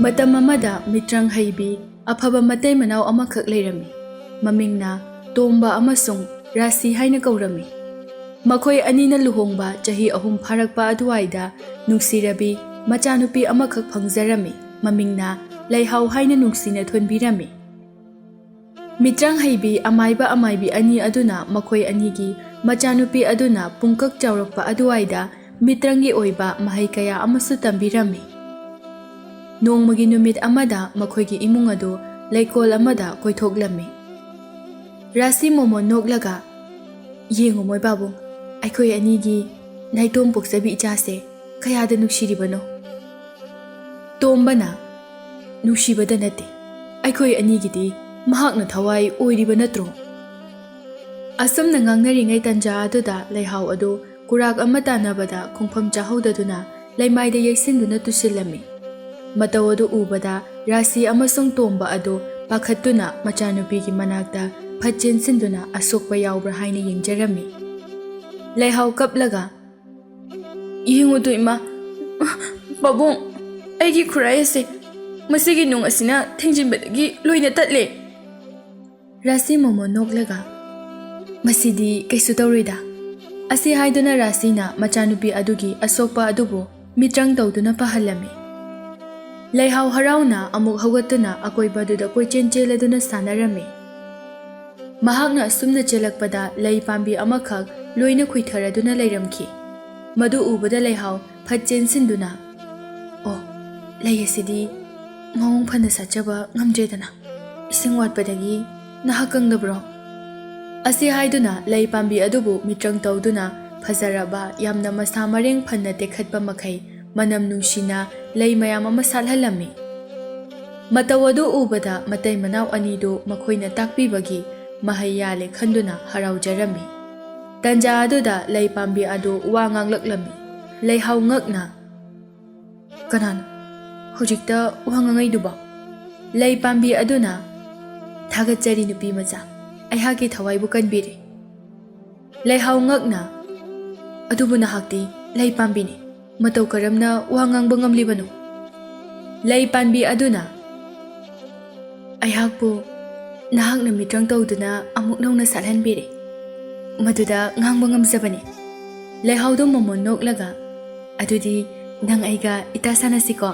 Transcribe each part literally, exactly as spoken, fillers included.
ꯃꯇꯝ ꯑꯃꯗ ꯃꯤꯇ꯭ꯔꯪ ꯍꯩꯕꯤ ꯑꯐꯕ ꯃꯇꯩ ꯃꯅꯥꯎ ꯑꯃꯈꯛ ꯂꯩꯔꯝꯃꯤ꯫ ꯃꯃꯤꯡꯅ ꯇꯣꯝꯕ ꯑꯃꯁꯨꯡ ꯔꯥꯁꯤ ꯍꯥꯏꯅ ꯀꯧꯔꯝꯃꯤ꯫ ꯃꯈꯣꯏ ꯑꯅꯤꯅ ꯂꯨꯍꯣꯡꯕ ꯆꯍꯤ ꯑꯍꯨꯝ ꯐꯥꯔꯛꯄ ꯑꯗꯨꯋꯥꯏꯗ ꯅꯨꯡꯁꯤꯔꯕꯤ ꯃꯆꯥꯅꯨꯄꯤ ꯑꯃꯈꯛ ꯐꯪꯖꯔꯝꯃꯤ꯫ ꯃꯃꯤꯡꯅ ꯂꯩꯍꯥꯎ ꯍꯥꯏꯅ ꯅꯨꯡꯁꯤꯅ ꯊꯣꯟꯕꯤꯔꯝꯃꯤ꯫ ꯃꯤꯇ꯭ꯔꯪ ꯍꯩꯕꯤ ꯑꯃꯥꯏꯕ ꯑꯃꯥꯏꯕꯤ ꯑꯅꯤ ꯑꯗꯨꯅ ꯃꯈꯣꯏ ꯑꯅꯤꯒꯤ ꯃꯆꯥꯅꯨꯄꯤ ꯑꯗꯨꯅ ꯄꯨꯡꯀꯛ ꯆꯥꯎꯔꯛꯄ ꯑꯗꯨꯋꯥꯏꯗ ꯃꯤꯇ꯭ꯔꯪꯒꯤ ꯑꯣꯏꯕ ꯃꯍꯩ ꯀꯌꯥ ꯑꯃꯁꯨ ꯇꯝꯕꯤꯔꯝꯃꯤ꯫ ꯅꯣꯡꯃꯒꯤ ꯅꯨꯃꯤꯠ ꯑꯃꯗ ꯃꯈꯣꯏꯒꯤ ꯏꯃꯨꯡ ꯑꯗꯨ ꯂꯩꯀꯣꯜ ꯑꯃꯗ ꯀꯣꯏꯊꯣꯛꯂꯝꯃꯤ꯫ ꯔꯥꯁꯤ ꯃꯣꯃꯣꯟ ꯅꯣꯛꯂꯒ, "ꯌꯦꯡꯉꯨ ꯃꯣꯏ ꯄꯥꯕꯨꯡ, ꯑꯩꯈꯣꯏ ꯑꯅꯤꯒꯤ ꯅꯥꯏꯇꯣꯝ ꯄꯣꯛꯆꯕꯤ ꯏꯆꯥꯁꯦ ꯀꯌꯥꯗ ꯅꯨꯡꯁꯤꯔꯤꯕꯅꯣ?" ꯇꯣꯝꯕꯅ, "ꯅꯨꯡꯁꯤꯕꯗ ꯅꯠꯇꯦ, ꯑꯩꯈꯣꯏ ꯑꯅꯤꯒꯤꯗꯤ ꯃꯍꯥꯛꯅ ꯊꯋꯥꯏ ꯑꯣꯏꯔꯤꯕ ꯅꯠꯇ꯭ꯔꯣ?" ꯑꯁꯨꯝꯅ ꯉꯥꯡꯅꯔꯤꯉꯩ ꯇꯟꯖꯥ ꯑꯗꯨꯗ ꯂꯩꯍꯥꯎ ꯑꯗꯨ ꯀꯨꯔꯥꯛ ꯑꯃ ꯇꯥꯟꯅꯕꯗ ꯈꯣꯡꯐꯝ ꯆꯥꯍꯧꯗꯗꯨꯅ ꯂꯩꯃꯥꯏꯗ ꯌꯩꯁꯤꯟꯗꯨꯅ ꯇꯨꯁꯤꯜꯂꯝꯃꯤ꯫ ꯃꯇꯧ ꯑꯗꯨ ꯎꯕꯗ ꯔꯥꯁꯤ ꯑꯃꯁꯨꯡ ꯇꯣꯝꯕ ꯑꯗꯨ ꯄꯥꯈꯠꯇꯨꯅ ꯃꯆꯥꯅꯨꯄꯤꯒꯤ ꯃꯅꯥꯛꯇ ꯐꯠ ꯆꯦꯟꯁꯤꯟꯗꯨꯅ ꯑꯁꯣꯛꯄ ꯌꯥꯎꯕ꯭ꯔꯥ ꯍꯥꯏꯅ ꯌꯦꯡꯖꯔꯝꯃꯤ꯫ ꯂꯩꯍꯥꯎ ꯀꯞꯂꯒ, "ꯌꯦꯡꯉꯨꯗꯣ ꯏꯃꯥ, ꯄꯥꯕꯨꯡ, ꯑꯩꯒꯤ ꯈꯨꯔꯥꯏ ꯑꯁꯦ ꯃꯁꯤꯒꯤ ꯅꯨꯡ ꯑꯁꯤꯅ ꯊꯦꯡꯖꯤꯟꯕꯗꯒꯤ ꯂꯣꯏꯅ ꯇꯠꯂꯦ꯫" ꯔꯥꯁꯤ ꯃꯣꯃꯣꯟ ꯅꯣꯛꯂꯒ, "ꯃꯁꯤꯗꯤ ꯀꯩꯁꯨ ꯇꯧꯔꯣꯏꯗ꯫" ꯑꯁꯤ ꯍꯥꯏꯗꯨꯅ ꯔꯥꯁꯤꯅ ꯃꯆꯥꯅꯨꯄꯤ ꯑꯗꯨꯒꯤ ꯑꯁꯣꯛꯄ ꯑꯗꯨꯕꯨ ꯃꯤꯇ꯭ꯔꯪ ꯇꯧꯗꯨꯅ ꯐꯍꯜꯂꯝꯃꯤ꯫ ꯂꯩꯍꯥꯎ ꯍꯔꯥꯎꯅ ꯑꯃꯨꯛ ꯍꯧꯒꯠꯇꯨꯅ ꯑꯀꯣꯏꯕꯗꯨꯗ ꯀꯣꯏꯆꯦꯟ ꯆꯦꯜꯂꯗꯨꯅ ꯁꯥꯟꯅꯔꯝꯃꯤ꯫ ꯃꯍꯥꯛꯅ ꯑꯁꯨꯝꯅ ꯆꯦꯜꯂꯛꯄꯗ ꯂꯩ ꯄꯥꯝꯕꯤ ꯑꯃꯈꯛ ꯂꯣꯏꯅ ꯈꯨꯏꯊꯔꯗꯨꯅ ꯂꯩꯔꯝꯈꯤ꯫ ꯃꯗꯨ ꯎꯕꯗ ꯂꯩꯍꯥꯎ ꯐꯠ ꯆꯦꯟꯁꯤꯟꯗꯨꯅ, "ꯑꯣ, ꯂꯩ ꯑꯁꯤꯗꯤ ꯃꯑꯣꯡ ꯐꯅ ꯁꯥꯠꯆꯕ ꯉꯝꯗ꯭ꯔꯦꯗꯅ, ꯏꯁꯤꯡ ꯋꯥꯠꯄꯗꯒꯤ ꯅꯍꯥꯛ ꯀꯪꯗꯕ꯭ꯔꯣ?" ꯑꯁꯤ ꯍꯥꯏꯗꯨꯅ ꯂꯩ ꯄꯥꯝꯕꯤ ꯑꯗꯨꯕꯨ ꯃꯤꯇ꯭ꯔꯪ ꯇꯧꯗꯨꯅ ꯐꯖꯔꯕ, ꯌꯥꯝꯅ ꯃꯁꯥ ꯃꯔꯦꯡ ꯐꯅ ꯇꯦꯛꯈꯠꯄ ꯃꯈꯩ ꯃꯅꯝ ꯅꯨꯡꯁꯤꯅ ꯂꯩ ꯃꯌꯥꯝ ꯑꯃ ꯁꯥꯠꯍꯜꯂꯝꯃꯤ꯫ ꯃꯇꯧ ꯑꯗꯨ ꯎꯕꯗ ꯃꯇꯩ ꯃꯅꯥꯎ ꯑꯅꯤꯗꯨ ꯃꯈꯣꯏꯅ ꯇꯥꯛꯄꯤꯕꯒꯤ ꯃꯍꯩ ꯌꯥꯜꯂꯦ ꯈꯟꯗꯨꯅ ꯍꯔꯥꯎꯖꯔꯝꯃꯤ꯫ ꯇꯟꯖꯥ ꯑꯗꯨꯗ ꯂꯩ ꯄꯥꯝꯕꯤ ꯑꯗꯨ ꯋꯥ ꯉꯥꯡꯂꯛꯂꯝꯃꯤ꯫ ꯂꯩꯍꯥꯎ ꯉꯛꯅ, "ꯀꯅꯥꯅꯣ ꯍꯧꯖꯤꯛꯇ ꯋꯥ ꯉꯥꯡꯉꯩꯗꯨꯕꯣ?" ꯂꯩ ꯄꯥꯝꯕꯤ ꯑꯗꯨꯅ, "ꯊꯥꯒꯠꯆꯔꯤ ꯅꯨꯄꯤ ꯃꯆꯥ, ꯑꯩꯍꯥꯛꯀꯤ ꯊꯋꯥꯏꯕꯨ ꯀꯟꯕꯤꯔꯦ꯫" ꯂꯩꯍꯥꯎ ꯉꯛꯅ, "ꯑꯗꯨꯕꯨ ꯅꯍꯥꯛꯇꯤ ꯂꯩ ꯄꯥꯝꯕꯤꯅꯤ, ꯃꯇꯧ ꯀꯔꯝꯅ ꯋꯥ ꯉꯥꯡꯕ ꯉꯝꯂꯤꯕꯅꯣ?" ꯂꯩ ꯄꯥꯟꯕꯤ ꯑꯗꯨꯅ, "ꯑꯩꯍꯥꯛꯄꯨ ꯅꯍꯥꯛꯅ ꯃꯤꯇ꯭ꯔꯪ ꯇꯧꯗꯨꯅ ꯑꯃꯨꯛ ꯅꯧꯅ ꯁꯥꯠꯍꯟꯕꯤꯔꯦ꯫ ꯃꯗꯨꯗ ꯉꯥꯡꯕ ꯉꯝꯖꯕꯅꯤ꯫ ꯂꯩꯍꯥꯎꯗꯣ ꯃꯃꯣꯟ ꯅꯣꯛꯂꯒ, "ꯑꯗꯨꯗꯤ ꯅꯪ ꯑꯩꯒ ꯏꯇꯥ ꯁꯥꯟꯅꯁꯤꯀꯣ?"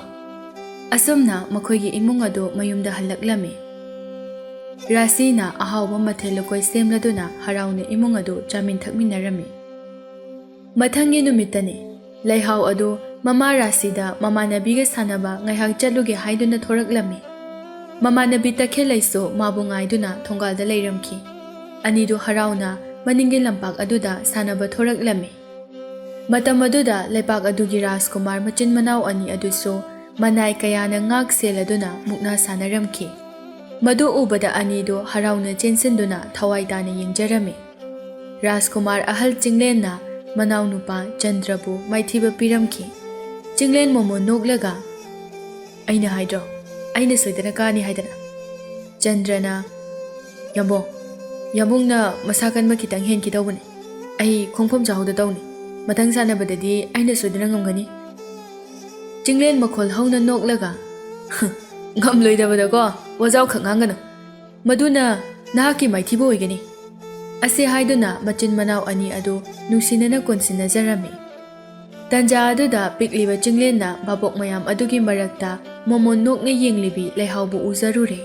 ꯑꯁꯨꯝꯅ ꯃꯈꯣꯏꯒꯤ ꯏꯃꯨꯡ ꯑꯗꯨ ꯃꯌꯨꯝꯗ ꯍꯜꯂꯛꯂꯝꯃꯤ꯫ ꯔꯥꯁꯤꯅ ꯑꯍꯥꯎꯕ ꯃꯊꯦꯜ ꯂꯨꯀꯣꯏ ꯁꯦꯝꯂꯗꯨꯅ ꯍꯔꯥꯎꯅ ꯏꯃꯨꯡ ꯑꯗꯨ ꯆꯥꯃꯤꯟ ꯊꯛꯃꯤꯟꯅꯔꯝꯃꯤ꯫ ꯃꯊꯪꯒꯤ ꯅꯨꯃꯤꯠꯇꯅꯤ꯫ ꯂꯩꯍꯥꯎ ꯑꯗꯨ ꯃꯃꯥ ꯔꯥꯁꯤꯗ ꯃꯃꯥꯟꯅꯕꯤꯒ ꯁꯥꯟꯅꯕ ꯉꯥꯏꯍꯥꯛ ꯆꯠꯂꯨꯒꯦ ꯍꯥꯏꯗꯨꯅ ꯊꯣꯔꯛꯂꯝꯃꯤ꯫ ꯃꯃꯥꯟꯅꯕꯤ ꯇꯈꯦꯜꯂꯩꯁꯨ ꯃꯥꯕꯨ ꯉꯥꯏꯗꯨꯅ ꯊꯣꯡꯒꯥꯜꯗ ꯂꯩꯔꯝꯈꯤ꯫ ꯑꯅꯤꯗꯨ ꯍꯔꯥꯎꯅ ꯃꯅꯤꯡꯒꯤ ꯂꯝꯄꯥꯛ ꯑꯗꯨꯗ ꯁꯥꯟꯅꯕ ꯊꯣꯔꯛꯂꯝꯃꯤ꯫ ꯃꯇꯝ ꯑꯗꯨꯗ ꯂꯩꯄꯥꯛ ꯑꯗꯨꯒꯤ ꯔꯥꯖꯀꯨꯃꯥꯔ ꯃꯆꯤꯟ ꯃꯅꯥꯎ ꯑꯅꯤ ꯑꯗꯨꯁꯨ ꯃꯅꯥꯏ ꯀꯌꯥꯅ ꯉꯥꯛ ꯁꯦꯜꯂꯗꯨꯅ ꯃꯨꯛꯅꯥ ꯁꯥꯟꯅꯔꯝꯈꯤ꯫ ꯃꯗꯨ ꯎꯕꯗ ꯑꯅꯤꯗꯨ ꯍꯔꯥꯎꯅ ꯆꯦꯟꯁꯤꯟꯗꯨꯅ ꯊꯋꯥꯏ ꯇꯥꯅ ꯌꯦꯡꯖꯔꯝꯃꯤ꯫ ꯔꯥꯖꯀꯨꯃꯥꯔ ꯑꯍꯜ ꯆꯤꯡꯂꯦꯟꯅ ꯃꯅꯥꯎꯅꯨꯄꯥ ꯆꯟꯗ꯭ꯔꯕꯨ ꯃꯥꯏꯊꯤꯕ ꯄꯤꯔꯝꯈꯤ꯫ ꯆꯤꯡꯂꯦꯟ ꯃꯣꯃꯣꯟ ꯅꯣꯛꯂꯒ, "ꯑꯩꯅ ꯍꯥꯏꯗ꯭ꯔꯣ, ꯑꯩꯅ ꯁꯣꯏꯗꯅ ꯀꯥꯅꯤ ꯍꯥꯏꯗꯅ?" ꯆꯟꯗ꯭ꯔꯅ, "ꯌꯥꯝꯕꯨꯡ, ꯌꯥꯝꯕꯨꯡꯅ ꯃꯁꯥ ꯀꯟꯕ ꯈꯤꯇꯪ ꯍꯦꯟꯈꯤ ꯇꯧꯕꯅꯤ꯫ ꯑꯩ ꯈꯣꯡꯐꯝ ꯆꯥꯍꯧꯗ ꯇꯧꯅꯤ꯫ ꯃꯊꯪ ꯁꯥꯟꯅꯕꯗꯗꯤ ꯑꯩꯅ ꯁꯣꯏꯗꯅ ꯉꯝꯒꯅꯤ꯫" ꯆꯤꯡꯂꯦꯟ ꯃꯈꯣꯜ ꯍꯧꯅ ꯅꯣꯛꯂꯒ, "ꯉꯝꯂꯣꯏꯗꯕꯗꯀꯣ ꯋꯥꯖꯥꯎꯈꯛ ꯉꯥꯡꯒꯅꯨ꯫ ꯃꯗꯨꯅ ꯅꯍꯥꯛꯀꯤ ꯃꯥꯏꯊꯤꯕ ꯑꯣꯏꯒꯅꯤ꯫" ꯑꯁꯤ ꯍꯥꯏꯗꯨꯅ ꯃꯆꯤꯟ ꯃꯅꯥꯎ ꯑꯅꯤ ꯑꯗꯨ ꯅꯨꯡꯁꯤꯅꯅ ꯀꯣꯟꯁꯤꯟꯅꯖꯔꯝꯃꯤ꯫ ꯇꯟꯖꯥ ꯑꯗꯨꯗ ꯄꯤꯛꯂꯤꯕ ꯆꯤꯡꯂꯦꯟꯅ ꯚꯥꯕꯣꯛ ꯃꯌꯥꯝ ꯑꯗꯨꯒꯤ ꯃꯔꯛꯇ ꯃꯣꯃꯣꯟ ꯅꯣꯛꯅ ꯌꯦꯡꯂꯤꯕꯤ ꯂꯩꯍꯥꯎꯕꯨ ꯎꯖꯔꯨꯔꯦ꯫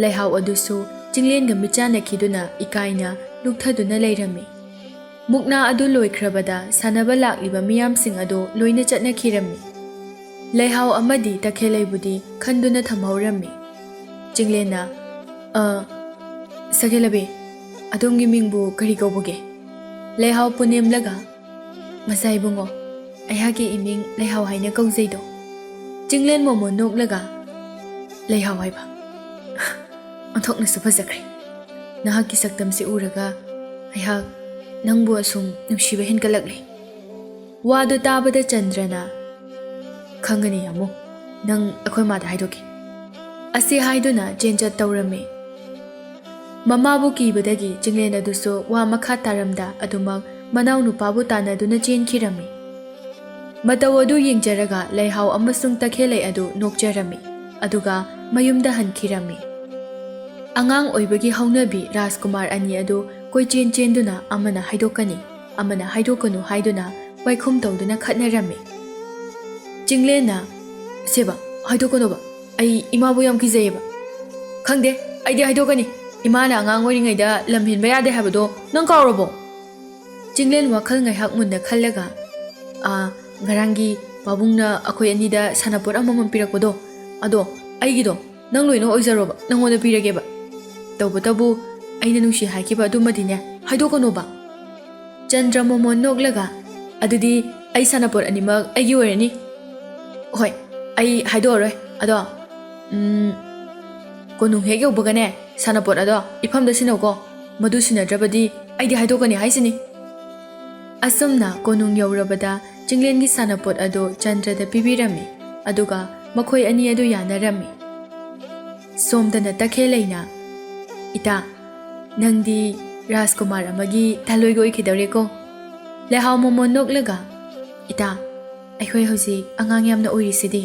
ꯂꯩꯍꯥꯎ ꯑꯗꯨꯁꯨ ꯆꯤꯡꯂꯦꯟꯒ ꯃꯤꯠꯆꯥꯟꯅꯈꯤꯗꯨꯅ ꯏꯀꯥꯏꯅ ꯂꯨꯞꯊꯗꯨꯅ ꯂꯩꯔꯝꯃꯤ꯫ ꯃꯨꯛꯅꯥ ꯑꯗꯨ ꯂꯣꯏꯈ꯭ꯔꯕꯗ ꯁꯥꯟꯅꯕ ꯂꯥꯛꯂꯤꯕ ꯃꯤꯌꯥꯝꯁꯤꯡ ꯑꯗꯨ ꯂꯣꯏꯅ ꯆꯠꯅꯈꯤꯔꯝꯃꯤ꯫ ꯂꯩꯍꯥꯎ ꯑꯃꯗꯤ ꯇꯈꯦꯜꯂꯩꯕꯨꯗꯤ ꯈꯟꯗꯨꯅ ꯊꯝꯍꯧꯔꯝꯃꯤ꯫ ꯆꯤꯡꯂꯦꯟꯅ, "ꯑ, ꯁꯈꯦꯜꯂꯕꯤ, ꯑꯗꯣꯝꯒꯤ ꯃꯤꯡꯕꯨ ꯀꯔꯤ ꯀꯧꯕꯒꯦ?" ꯂꯩꯍꯥꯎ ꯄꯨꯅꯦꯝꯂꯒ, "ꯃꯆꯥ ꯏꯕꯨꯡꯉꯣ, ꯑꯩꯍꯥꯛꯀꯤ ꯏꯃꯤꯡ ꯂꯩꯍꯥꯎ ꯍꯥꯏꯅ ꯀꯧꯖꯩꯗꯣ꯫" ꯆꯤꯡꯂꯦꯟ ꯃꯣꯃꯣꯟ ꯅꯣꯛꯂꯒ, "ꯂꯩꯍꯥꯎ ꯍꯥꯏꯕ? ꯑꯣꯟꯊꯣꯛꯅꯁꯨ ꯐꯖꯈ꯭ꯔꯦ꯫ ꯅꯍꯥꯛꯀꯤ ꯁꯛꯇꯝꯁꯤ ꯎꯔꯒ ꯑꯩꯍꯥꯛ ꯅꯪꯕꯨ ꯑꯁꯨꯝ ꯅꯨꯡꯁꯤꯕ ꯍꯦꯟꯒꯠꯂꯛꯂꯦ꯫" ꯋꯥꯗꯨ ꯇꯥꯕꯗ ꯆꯟꯗ꯭ꯔꯅ, "ꯈꯪꯒꯅꯤ ꯌꯥꯝꯕꯨꯡ, ꯅꯪ ꯑꯩꯈꯣꯏ ꯃꯥꯗ ꯍꯥꯏꯗꯣꯛꯀꯦ꯫" ꯑꯁꯤ ꯍꯥꯏꯗꯨꯅ ꯆꯦꯟ ꯆꯠ ꯇꯧꯔꯝꯃꯤ꯫ ꯃꯃꯥꯕꯨ ꯀꯤꯕꯗꯒꯤ ꯆꯤꯡꯂꯦꯟ ꯑꯗꯨꯁꯨ ꯋꯥ ꯃꯈꯥ ꯇꯥꯔꯝꯗ ꯑꯗꯨꯃꯛ ꯃꯅꯥꯎ ꯅꯨꯄꯥꯕꯨ ꯇꯥꯟꯅꯗꯨꯅ ꯆꯦꯟꯈꯤꯔꯝꯃꯤ꯫ ꯃꯇꯧ ꯑꯗꯨ ꯌꯦꯡꯖꯔꯒ ꯂꯩꯍꯥꯎ ꯑꯃꯁꯨꯡ ꯇꯈꯦꯜꯂꯩ ꯑꯗꯨ ꯅꯣꯛꯆꯔꯝꯃꯤ, ꯑꯗꯨꯒ ꯃꯌꯨꯝꯗ ꯍꯟꯈꯤꯔꯝꯃꯤ꯫ ꯑꯉꯥꯡ ꯑꯣꯏꯕꯒꯤ ꯍꯧꯅꯕꯤ ꯔꯥꯖꯀꯨꯃꯥꯔ ꯑꯅꯤ ꯑꯗꯨ ꯀꯣꯏꯆꯦꯟ ꯆꯦꯟꯗꯨꯅ ꯑꯃꯅ ꯍꯥꯏꯗꯣꯛꯀꯅꯤ, ꯑꯃꯅ ꯍꯥꯏꯗꯣꯛꯀꯅꯨ ꯍꯥꯏꯗꯨꯅ ꯋꯥꯏꯈꯨꯝ ꯇꯧꯗꯨꯅ ꯈꯠꯅꯔꯝꯃꯤ꯫ ꯆꯤꯡꯂꯦꯟꯅ, "ꯁꯦꯕ, ꯍꯥꯏꯗꯣꯛꯀꯅꯣꯕ, ꯑꯩ ꯏꯃꯥꯕꯨ ꯌꯥꯝ ꯀꯤꯖꯩꯌꯦꯕ꯫" "ꯈꯪꯗꯦ, ꯑꯩꯗꯤ ꯍꯥꯏꯗꯣꯛꯀꯅꯤ꯫ ꯏꯃꯥꯅ ꯑꯉꯥꯡ ꯑꯣꯏꯔꯤꯉꯩꯗ ꯂꯝ ꯍꯦꯟꯕ ꯌꯥꯗꯦ ꯍꯥꯏꯕꯗꯣ ꯅꯪ ꯀꯥꯎꯔꯕꯣ?" ꯆꯤꯡꯂꯦꯟ ꯋꯥꯈꯜ ꯉꯥꯏꯍꯥꯛ ꯃꯨꯟꯅ ꯈꯜꯂꯒ, "ꯑꯥ, ꯉꯔꯥꯡꯒꯤ ꯄꯥꯕꯨꯡꯅ ꯑꯩꯈꯣꯏ ꯑꯅꯤꯗ ꯁꯥꯟꯅꯄꯣꯠ ꯑꯃꯃꯝ ꯄꯤꯔꯛꯄꯗꯣ, ꯑꯗꯣ ꯑꯩꯒꯤꯗꯣ ꯅꯪ ꯂꯣꯏꯅ ꯑꯣꯏꯖꯔꯣꯕ, ꯅꯪꯉꯣꯟꯗ ꯄꯤꯔꯒꯦꯕ꯫ ꯇꯧꯕꯇꯕꯨ ꯑꯩꯅ ꯅꯨꯡꯁꯤ ꯍꯥꯏꯈꯤꯕ ꯑꯗꯨꯃꯗꯤꯅꯦ ꯍꯥꯏꯗꯣꯛꯀꯅꯣꯕ꯫" ꯆꯟꯗ꯭ꯔ ꯃꯣꯃꯣꯟ ꯅꯣꯛꯂꯒ, "ꯑꯗꯨꯗꯤ ꯑꯩ ꯁꯥꯟꯅꯄꯣꯠ ꯑꯅꯤꯃꯛ ꯑꯩꯒꯤ ꯑꯣꯏꯔꯅꯤ꯫ ꯍꯣꯏ, ꯑꯩ ꯍꯥꯏꯗꯣꯛꯑꯔꯣꯏ꯫ ꯑꯗꯣ, ꯎꯝ, ꯀꯣꯅꯨꯡ ꯍꯦꯛ ꯌꯧꯕꯒꯅꯦ, ꯁꯥꯟꯅꯄꯣꯠ ꯑꯗꯣ ꯏꯐꯝꯗ ꯁꯤꯟꯅꯧꯀꯣ꯫ ꯃꯗꯨ ꯁꯤꯟꯅꯗ꯭ꯔꯕꯗꯤ ꯑꯩꯗꯤ ꯍꯥꯏꯗꯣꯛꯀꯅꯤ ꯍꯥꯏꯁꯤꯅꯤ꯫" ꯑꯁꯨꯝꯅ ꯀꯣꯅꯨꯡ ꯌꯧꯔꯕꯗ ꯆꯤꯡꯂꯦꯟꯒꯤ ꯁꯥꯟꯅꯄꯣꯠ ꯑꯗꯨ ꯆꯟꯗ꯭ꯔꯗ ꯄꯤꯕꯤꯔꯝꯃꯤ, ꯑꯗꯨꯒ ꯃꯈꯣꯏ ꯑꯅꯤ ꯑꯗꯨ ꯌꯥꯅꯔꯝꯃꯤ꯫ ꯁꯣꯝꯗꯅ ꯇꯈꯦꯜꯂꯩꯅ, "ꯏꯇꯥ, ꯅꯪꯗꯤ ꯔꯥꯖꯀꯨꯃꯥꯔ ꯑꯃꯒꯤ ꯊꯜꯂꯣꯏꯒ ꯑꯣꯏꯈꯤꯗꯧꯔꯦꯀꯣ?" ꯂꯩꯍꯥꯎ ꯃꯣꯃꯣꯟ ꯅꯣꯛꯂꯒ, "ꯏꯇꯥ, ꯑꯩꯈꯣꯏ ꯍꯧꯖꯤꯛ ꯑꯉꯥꯡ ꯌꯥꯝꯅ ꯑꯣꯏꯔꯤꯁꯤꯗꯤ,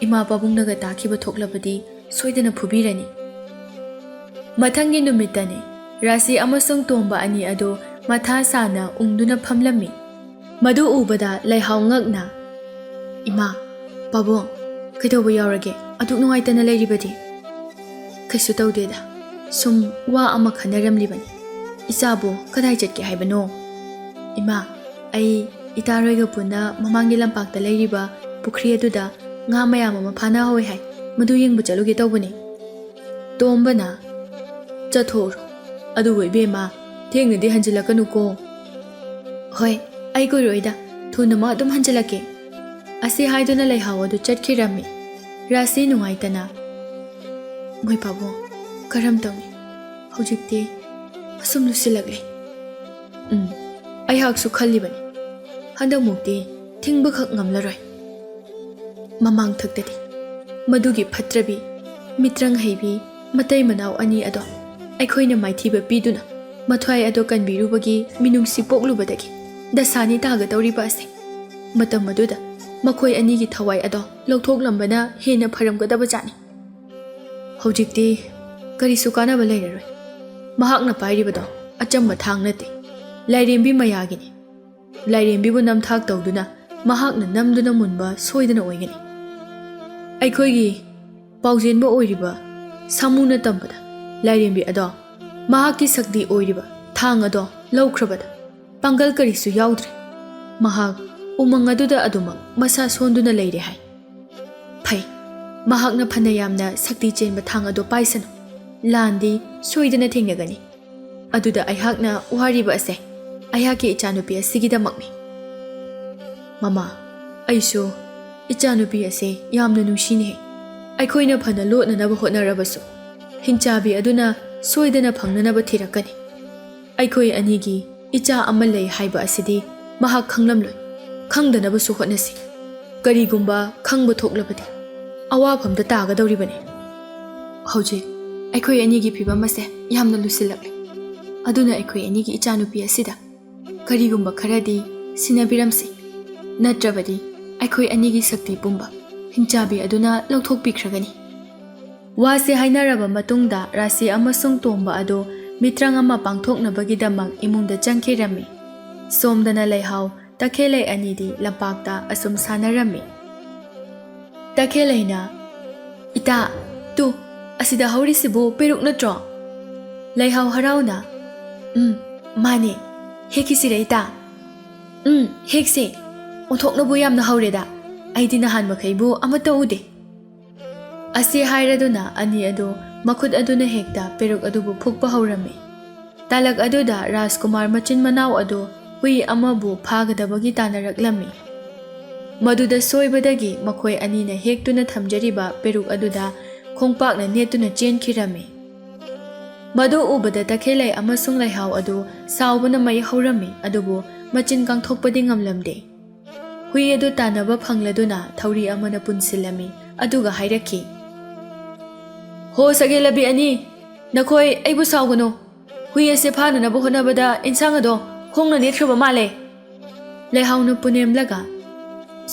ꯏꯃꯥ ꯄꯥꯕꯨꯡꯅꯒ ꯇꯥꯈꯤꯕ ꯊꯣꯛꯂꯕꯗꯤ ꯁꯣꯏꯗꯅ ꯐꯨꯕꯤꯔꯅꯤ꯫" ꯃꯊꯪꯒꯤ ꯅꯨꯃꯤꯠꯇꯅꯤ꯫ ꯔꯥꯁꯤ ꯑꯃꯁꯨꯡ ꯇꯣꯝꯕ ꯑꯅꯤ ꯑꯗꯨ ꯃꯊꯥ ꯁꯥꯅ ꯎꯪꯗꯨꯅ ꯐꯝꯂꯝꯃꯤ꯫ ꯃꯗꯨ ꯎꯕꯗ ꯂꯩꯍꯥꯎ ꯉꯛꯅ, "ꯏꯃꯥ, ꯄꯥꯕꯨꯡ, ꯀꯩꯗꯧꯕ ꯌꯥꯎꯔꯒꯦ ꯑꯗꯨꯛ ꯅꯨꯡꯉꯥꯏꯇꯅ ꯂꯩꯔꯤꯕꯗꯤ?" "ꯀꯩꯁꯨ ꯇꯧꯗꯦꯗ, ꯁꯨꯝ ꯋꯥ ꯑꯃ ꯈꯟꯅꯔꯝꯂꯤꯕꯅꯤ꯫ ꯏꯆꯥꯕꯨ ꯀꯗꯥꯏ ꯆꯠꯀꯦ ꯍꯥꯏꯕꯅꯣ?" "ꯏꯃꯥ, ꯑꯩ ꯏꯇꯥꯔꯣꯏꯒ ꯄꯨꯟꯅ ꯃꯃꯥꯡꯒꯤ ꯂꯝꯄꯥꯛꯇ ꯂꯩꯔꯤꯕ ꯄꯨꯈ꯭ꯔꯤ ꯑꯗꯨꯗ ꯉꯥ ꯃꯌꯥꯝ ꯑꯃ ꯐꯥꯅꯍꯧꯋꯦ ꯍꯥꯏ, ꯃꯗꯨ ꯌꯦꯡꯕ ꯆꯠꯂꯨꯒꯦ ꯇꯧꯕꯅꯤ꯫" ꯇꯣꯝꯕꯅ, "ꯆꯠꯊꯣꯛꯎꯔꯣ, ꯑꯗꯨꯕꯨ ꯏꯕꯦꯝꯃ, ꯊꯦꯡꯅꯗꯤ ꯍꯟꯖꯤꯜꯂꯛꯀꯅꯨꯀꯣ꯫" "ꯍꯣꯏ, ꯑꯩ ꯀꯨꯏꯔꯣꯏꯗ, ꯊꯨꯅꯃꯛ ꯑꯗꯨꯝ ꯍꯟꯖꯤꯜꯂꯛꯀꯦ꯫" ꯑꯁꯤ ꯍꯥꯏꯗꯨꯅ ꯂꯩꯍꯥꯎ ꯑꯗꯨ ꯆꯠꯈꯤꯔꯝꯃꯤ꯫ ꯔꯥꯁꯤ ꯅꯨꯡꯉꯥꯏꯇꯅ, "ꯃꯣꯏ ꯄꯥꯕꯨꯡ, ꯀꯔꯝ ꯇꯧꯅꯤ? ꯍꯧꯖꯤꯛꯇꯤ ꯑꯁꯨꯝ ꯂꯨꯁꯤꯜꯂꯛꯂꯦ꯫ ꯎꯝ, ꯑꯩꯍꯥꯛꯁꯨ ꯈꯜꯂꯤꯕꯅꯤ, ꯍꯟꯗꯛꯃꯨꯛꯇꯤ ꯊꯤꯡꯕꯈꯛ ꯉꯝꯂꯔꯣꯏ꯫" ꯃꯃꯥꯡꯊꯛꯇꯗꯤ ꯃꯗꯨꯒꯤ ꯐꯠꯇ꯭ꯔꯕꯤ ꯃꯤꯇ꯭ꯔꯪ ꯍꯩꯕꯤ ꯃꯇꯩ ꯃꯅꯥꯎ ꯑꯅꯤ ꯑꯗꯣ ꯑꯩꯈꯣꯏꯅ ꯃꯥꯏꯊꯤꯕ ꯄꯤꯗꯨꯅ ꯃꯊ꯭ꯋꯥꯏ ꯑꯗꯣ ꯀꯟꯕꯤꯔꯨꯕꯒꯤ ꯃꯤꯅꯨꯡꯁꯤ ꯄꯣꯛꯂꯨꯕꯗꯒꯤ ꯗꯁꯥꯅꯤ ꯇꯥꯒꯗꯧꯔꯤꯕ ꯑꯁꯦ꯫ ꯃꯇꯝ ꯑꯗꯨꯗ ꯃꯈꯣꯏ ꯑꯅꯤꯒꯤ ꯊꯋꯥꯏ ꯑꯗꯣ ꯂꯧꯊꯣꯛꯂꯝꯕꯅ ꯍꯦꯟꯅ ꯐꯔꯝꯒꯗꯕ ꯖꯥꯠꯅꯤ꯫ ꯍꯧꯖꯤꯛꯇꯤ ꯀꯔꯤꯁꯨ ꯀꯥꯟꯅꯕ ꯂꯩꯔꯔꯣꯏ꯫ ꯃꯍꯥꯛꯅ ꯄꯥꯏꯔꯤꯕꯗꯣ ꯑꯆꯝꯕ ꯊꯥꯡ ꯅꯠꯇꯦ, ꯂꯥꯏꯔꯦꯝꯕꯤ ꯃꯌꯥꯒꯤꯅꯤ꯫ ꯂꯥꯏꯔꯦꯝꯕꯤꯕꯨ ꯅꯝꯊꯥꯛ ꯇꯧꯗꯨꯅ ꯃꯍꯥꯛꯅ ꯅꯝꯗꯨꯅ ꯃꯨꯟꯕ ꯁꯣꯏꯗꯅ ꯑꯣꯏꯒꯅꯤ꯫ ꯑꯩꯈꯣꯏꯒꯤ ꯄꯥꯎꯖꯦꯟꯕ ꯑꯣꯏꯔꯤꯕ ꯁꯥꯃꯨꯅ ꯇꯝꯕꯗ, ꯂꯥꯏꯔꯦꯝꯕꯤ ꯑꯗꯣ ꯃꯍꯥꯛꯀꯤ ꯁꯛꯇꯤ ꯑꯣꯏꯔꯤꯕ ꯊꯥꯡ ꯑꯗꯣ ꯂꯧꯈ꯭ꯔꯕꯗ ꯄꯥꯡꯒꯜ ꯀꯔꯤꯁꯨ ꯌꯥꯎꯗ꯭ꯔꯦ꯫ ꯃꯍꯥꯛ ꯎꯃꯪ ꯑꯗꯨꯗ ꯑꯗꯨꯃꯛ ꯃꯁꯥ ꯁꯣꯟꯗꯨꯅ ꯂꯩꯔꯦ ꯍꯥꯏ꯫ ꯐꯩ, ꯃꯍꯥꯛꯅ ꯐꯅ ꯌꯥꯝꯅ ꯁꯛꯇꯤ ꯆꯦꯟꯕ ꯊꯥꯡ ꯑꯗꯣ ꯄꯥꯏꯁꯅꯨ, ꯂꯥꯟꯗꯤ ꯁꯣꯏꯗꯅ ꯊꯦꯡꯅꯒꯅꯤ꯫ ꯑꯗꯨꯗ ꯑꯩꯍꯥꯛꯅ ꯋꯥꯔꯤꯕ ꯑꯁꯦ ꯑꯩꯍꯥꯛꯀꯤ ꯏꯆꯥꯅꯨꯄꯤ ꯑꯁꯤꯒꯤꯗꯃꯛꯅꯤ꯫ ꯃꯃꯥ, ꯑꯩꯁꯨ ꯏꯆꯥꯅꯨꯄꯤ ꯑꯁꯦ ꯌꯥꯝꯅ ꯅꯨꯡꯁꯤꯅꯦ꯫ ꯑꯩꯈꯣꯏꯅ ꯐꯅ ꯂꯣꯠꯅꯅꯕ ꯍꯣꯠꯅꯔꯕꯁꯨ, ꯍꯤꯡꯆꯥꯕꯤ ꯑꯗꯨꯅ ꯁꯣꯏꯗꯅ ꯐꯪꯅꯅꯕ ꯊꯤꯔꯛꯀꯅꯤ꯫ ꯑꯩꯈꯣꯏ ꯑꯅꯤꯒꯤ ꯏꯆꯥ ꯑꯃ ꯂꯩ ꯍꯥꯏꯕ ꯑꯁꯤꯗꯤ ꯃꯍꯥꯛ ꯈꯪꯂꯝꯂꯣꯏ꯫ ꯈꯪꯗꯅꯕꯁꯨ ꯍꯣꯠꯅꯁꯤ꯫ ꯀꯔꯤꯒꯨꯝꯕ ꯈꯪꯕ ꯊꯣꯛꯂꯕꯗꯤ ꯑꯋꯥꯐꯝꯗ ꯇꯥꯒꯗꯧꯔꯤꯕꯅꯤ꯫ ꯍꯧꯖꯤꯛ ꯑꯩꯈꯣꯏ ꯑꯅꯤꯒꯤ ꯐꯤꯕꯝ ꯑꯁꯦ ꯌꯥꯝꯅ ꯂꯨꯁꯤꯜꯂꯛꯂꯦ꯫ ꯑꯗꯨꯅ ꯑꯩꯈꯣꯏ ꯑꯅꯤꯒꯤ ꯏꯆꯥꯅꯨꯄꯤ ꯑꯁꯤꯗ ꯀꯔꯤꯒꯨꯝꯕ ꯈꯔꯗꯤ ꯁꯤꯟꯅꯕꯤꯔꯝꯁꯤ, ꯅꯠꯇ꯭ꯔꯕꯗꯤ ꯑꯩꯈꯣꯏ ꯑꯅꯤꯒꯤ ꯁꯛꯇꯤ ꯄꯨꯝꯕ ꯍꯤꯡꯆꯥꯕꯤ ꯑꯗꯨꯅ ꯂꯧꯊꯣꯛꯄꯤꯈ꯭ꯔꯒꯅꯤ꯫ ꯋꯥꯁꯤ ꯍꯥꯏꯅꯔꯕ ꯃꯇꯨꯡꯗ ꯔꯥꯁꯤ ꯑꯃꯁꯨꯡ ꯇꯣꯝꯕ ꯑꯗꯨ ꯃꯤꯇ꯭ꯔꯪ ꯑꯃ ꯄꯥꯡꯊꯣꯛꯅꯕꯒꯤꯗꯃꯛ ꯏꯃꯨꯡꯗ ꯆꯪꯈꯤꯔꯝꯃꯤ꯫ ꯁꯣꯝꯗꯅ ꯂꯩꯍꯥꯎ ꯇꯈꯦꯜꯂꯩ ꯑꯅꯤꯗꯤ ꯂꯝꯄꯥꯛꯇ ꯑꯁꯨꯝ ꯁꯥꯟꯅꯔꯝꯃꯤ꯫ ꯇꯈꯦꯜꯂꯩꯅ, "ꯏꯇꯥ, ꯇꯨ, ꯑꯁꯤꯗ ꯍꯧꯔꯤꯁꯤꯕꯨ ꯄꯦꯔꯨꯛ ꯅꯠꯇ꯭ꯔꯣ?" ꯂꯩꯍꯥꯎ ꯍꯔꯥꯎꯅ, "ꯎꯝ, ꯃꯥꯅꯦ꯫ ꯍꯦꯛꯈꯤꯁꯤꯔ ꯏꯇꯥ?" "ꯎꯝ, ꯍꯦꯛꯁꯦ꯫ ꯑꯣꯟꯊꯣꯛꯅꯕꯨ ꯌꯥꯝꯅ ꯍꯧꯔꯦꯗ꯫ ꯑꯩꯗꯤ ꯅꯍꯥꯟ ꯃꯈꯩꯕꯨ ꯑꯃꯠꯇ ꯎꯗꯦ꯫" ꯑꯁꯤ ꯍꯥꯏꯔꯗꯨꯅ ꯑꯅꯤ ꯑꯗꯨ ꯃꯈꯨꯠ ꯑꯗꯨꯅ ꯍꯦꯛꯇ ꯄꯦꯔꯨꯛ ꯑꯗꯨꯕꯨ ꯐꯨꯛꯄ ꯍꯧꯔꯝꯃꯤ꯫ ꯇꯥꯂꯛ ꯑꯗꯨꯗ ꯔꯥꯖꯀꯨꯃꯥꯔ ꯃꯆꯤꯟ ꯃꯅꯥꯎ ꯑꯗꯨ ꯍꯨꯏ ꯑꯃꯕꯨ ꯐꯥꯒꯗꯕꯒꯤ ꯇꯥꯟꯅꯔꯛꯂꯝꯃꯤ꯫ ꯃꯗꯨꯗ ꯁꯣꯏꯕꯗꯒꯤ ꯃꯈꯣꯏ ꯑꯅꯤꯅ ꯍꯦꯛꯇꯨꯅ ꯊꯝꯖꯔꯤꯕ ꯄꯦꯔꯨꯛ ꯑꯗꯨꯗ ꯈꯣꯡꯄꯥꯛꯅ ꯅꯦꯠꯇꯨꯅ ꯆꯦꯟꯈꯤꯔꯝꯃꯤ꯫ ꯃꯗꯨ ꯎꯕꯗ ꯇꯈꯦꯜꯂꯩ ꯑꯃꯁꯨꯡ ꯂꯩꯍꯥꯎ ꯑꯗꯨ ꯁꯥꯎꯕꯅ ꯃꯩ ꯍꯧꯔꯝꯃꯤ, ꯑꯗꯨꯕꯨ ꯃꯆꯤꯟ ꯀꯥꯡꯊꯣꯛꯄꯗꯤ ꯉꯝꯂꯝꯗꯦ꯫ ꯍꯨꯏ ꯑꯗꯨ ꯇꯥꯟꯅꯕ ꯐꯪꯂꯗꯨꯅ ꯊꯧꯔꯤ ꯑꯃꯅ ꯄꯨꯟꯁꯤꯜꯂꯝꯃꯤ, ꯑꯗꯨꯒ ꯍꯥꯏꯔꯛꯈꯤ, "ꯍꯣ ꯁꯒꯦꯜꯂꯕꯤ ꯑꯅꯤ, ꯅꯈꯣꯏ ꯑꯩꯕꯨ ꯁꯥꯎꯒꯅꯨ꯫ ꯍꯨꯏ ꯑꯁꯤ ꯐꯥꯅꯅꯕ ꯍꯣꯠꯅꯕꯗ ꯏꯟꯁꯥꯡ ꯑꯗꯣ ꯈꯣꯡꯅ ꯅꯦꯠꯈ꯭ꯔꯕ ꯃꯥꯜꯂꯦ꯫" ꯂꯩꯍꯥꯎꯅ ꯄꯨꯅꯦꯝꯂꯒ,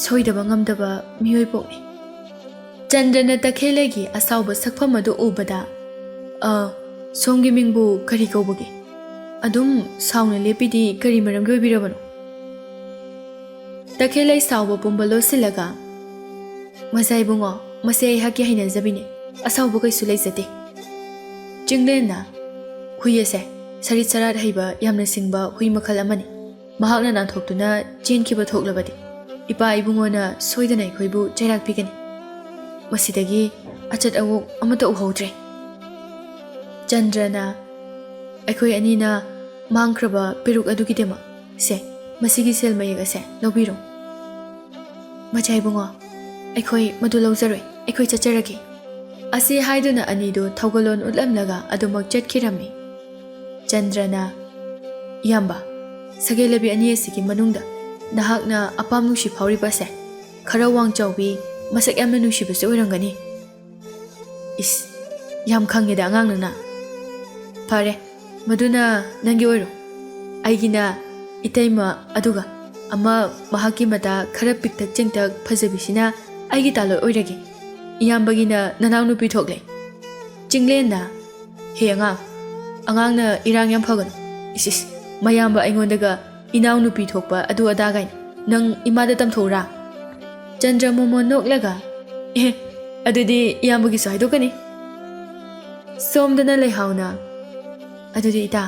ꯁꯣꯏꯗꯕ ꯉꯝꯗꯕ ꯃꯤꯑꯣꯏ ꯄꯣꯛꯅꯤ꯫ ꯆꯟꯗ꯭ꯔꯅ ꯇꯈꯦꯜꯂꯩꯒꯤ ꯑꯁꯥꯎꯕ ꯁꯛꯐꯝ ꯑꯗꯨ ꯎꯕꯗ, "ꯑ, ꯁꯣꯝꯒꯤ ꯃꯤꯡꯕꯨ ꯀꯔꯤ ꯀꯧꯕꯒꯦ? ꯑꯗꯨꯝ ꯁꯥꯎꯅ ꯂꯦꯞꯄꯤꯗꯤ ꯀꯔꯤ ꯃꯔꯝꯒꯤ ꯑꯣꯏꯕꯤꯔꯕꯅꯣ?" ꯇꯈꯦꯜꯂꯩ ꯁꯥꯎꯕ ꯄꯨꯝꯕ ꯂꯣꯠꯁꯤꯜꯂꯒ, "ꯃꯖꯥ ꯏꯕꯨꯡꯉꯣ, ꯃꯁꯤ ꯑꯩꯍꯥꯛꯀꯤ ꯍꯩꯅꯖꯕꯤꯅꯤ꯫ ꯑꯁꯥꯎꯕ ꯀꯩꯁꯨ ꯂꯩꯖꯗꯦ꯫" ꯆꯤꯡꯂꯦꯟꯅ, "ꯍꯨꯏ ꯑꯁꯦ ꯁꯔꯤꯠ ꯁꯔꯥꯠ ꯍꯩꯕ ꯌꯥꯝꯅ ꯁꯤꯡꯕ ꯍꯨꯏ ꯃꯈꯜ ꯑꯃꯅꯤ꯫ ꯃꯍꯥꯛꯅ ꯅꯥꯟꯊꯣꯛꯇꯨꯅ ꯆꯦꯟꯈꯤꯕ ꯊꯣꯛꯂꯕꯗꯤ ꯏꯄꯥ ꯏꯕꯨꯡꯉꯣꯅ ꯁꯣꯏꯗꯅ ꯑꯩꯈꯣꯏꯕꯨ ꯆꯩꯔꯥꯛ ꯄꯤꯒꯅꯤ꯫ ꯃꯁꯤꯗꯒꯤ ꯑꯆꯠ ꯑꯋꯣꯛ ꯑꯃꯠꯇ ꯎꯍꯧꯗ꯭ꯔꯦ꯫" ꯆꯟꯗ꯭ꯔꯅ, "ꯑꯩꯈꯣꯏ ꯑꯅꯤꯅ ꯃꯥꯡꯈ꯭ꯔꯕ ꯄꯦꯔꯨꯛ ꯑꯗꯨꯒꯤꯗꯃꯛ, ꯁꯦ, ꯃꯁꯤꯒꯤ ꯁꯦꯜ ꯃꯌꯦꯛ ꯑꯁꯦ ꯂꯧꯕꯤꯔꯣ꯫" "ꯃꯖꯥ ꯏꯕꯨꯡꯉꯣ, ꯑꯩꯈꯣꯏ ꯃꯗꯨ ꯂꯧꯖꯔꯣꯏ, ꯑꯩꯈꯣꯏ ꯆꯠꯆꯔꯒꯦ꯫" ꯑꯁꯤ ꯍꯥꯏꯗꯨꯅ ꯑꯅꯤꯗꯨ ꯊꯧꯒꯜꯂꯣꯟ ꯎꯠꯂꯝꯂꯒ ꯑꯗꯨꯃꯛ ꯆꯠꯈꯤꯔꯝꯃꯤ꯫ ꯆꯟꯗ꯭ꯔꯅ, "ꯏꯌꯥꯝꯕ, ꯁꯒꯦꯟꯂꯩꯕꯤ ꯑꯅꯤ ꯑꯁꯤꯒꯤ ꯃꯅꯨꯡꯗ ꯅꯍꯥꯛꯅ ꯑꯄꯥꯝ ꯅꯨꯡꯁꯤ ꯐꯥꯎꯔꯤꯕ ꯑꯁꯦ ꯈꯔ ꯋꯥꯡ ꯆꯥꯎꯕꯤ, ꯃꯁꯛ ꯌꯥꯝꯅ ꯅꯨꯡꯁꯤꯕꯁꯨ ꯑꯣꯏꯔꯝꯒꯅꯤ꯫" "ꯏꯁ, ꯌꯥꯝ ꯈꯪꯉꯦꯗ ꯑꯉꯥꯡ ꯅꯪꯅ꯫ ꯐꯔꯦ, ꯃꯗꯨꯅ ꯅꯪꯒꯤ ꯑꯣꯏꯔꯣ꯫ ꯑꯩꯒꯤꯅ ꯏꯇꯩꯃ, ꯑꯗꯨꯒ ꯑꯃ ꯃꯍꯥꯛꯀꯤ ꯃꯇꯥ ꯈꯔ ꯄꯤꯛꯇꯛ ꯆꯦꯡꯇꯛ ꯐꯖꯕꯤꯁꯤꯅ ꯑꯩꯒꯤ ꯇꯥꯂꯣꯏ ꯑꯣꯏꯔꯒꯦ꯫ ꯏꯌꯥꯝꯕꯒꯤꯅ ꯅꯅꯥꯎ ꯅꯨꯄꯤ ꯊꯣꯛꯂꯦ꯫" ꯆꯤꯡꯂꯦꯟꯅ, "ꯍꯦ ꯑꯉꯥꯡ, ꯑꯉꯥꯡꯅ ꯏꯔꯥꯡ ꯌꯥꯝ ꯐꯒꯅꯨ꯫ ꯏꯁ ꯏꯁ, ꯃꯌꯥꯝꯕ ꯑꯩꯉꯣꯟꯗꯒ ꯏꯅꯥꯎ ꯅꯨꯄꯤ ꯊꯣꯛꯄ ꯑꯗꯨ ꯑꯗꯥ ꯀꯥꯏꯅ꯫ ꯅꯪ ꯏꯃꯥꯗ ꯇꯝꯊꯣꯛꯎꯔꯥ?" ꯆꯟꯗ꯭ꯔ ꯃꯣꯃꯣꯟ ꯅꯣꯛꯂꯒ, "ꯑꯦ, ꯑꯗꯨꯗꯤ ꯏꯌꯥꯝꯕꯒꯤꯁꯨ ꯍꯥꯏꯗꯣꯛꯀꯅꯤ꯫" ꯁꯣꯝꯗꯅ ꯂꯩꯍꯥꯎꯅ, "ꯑꯗꯨꯗꯤ ꯏꯇꯥ,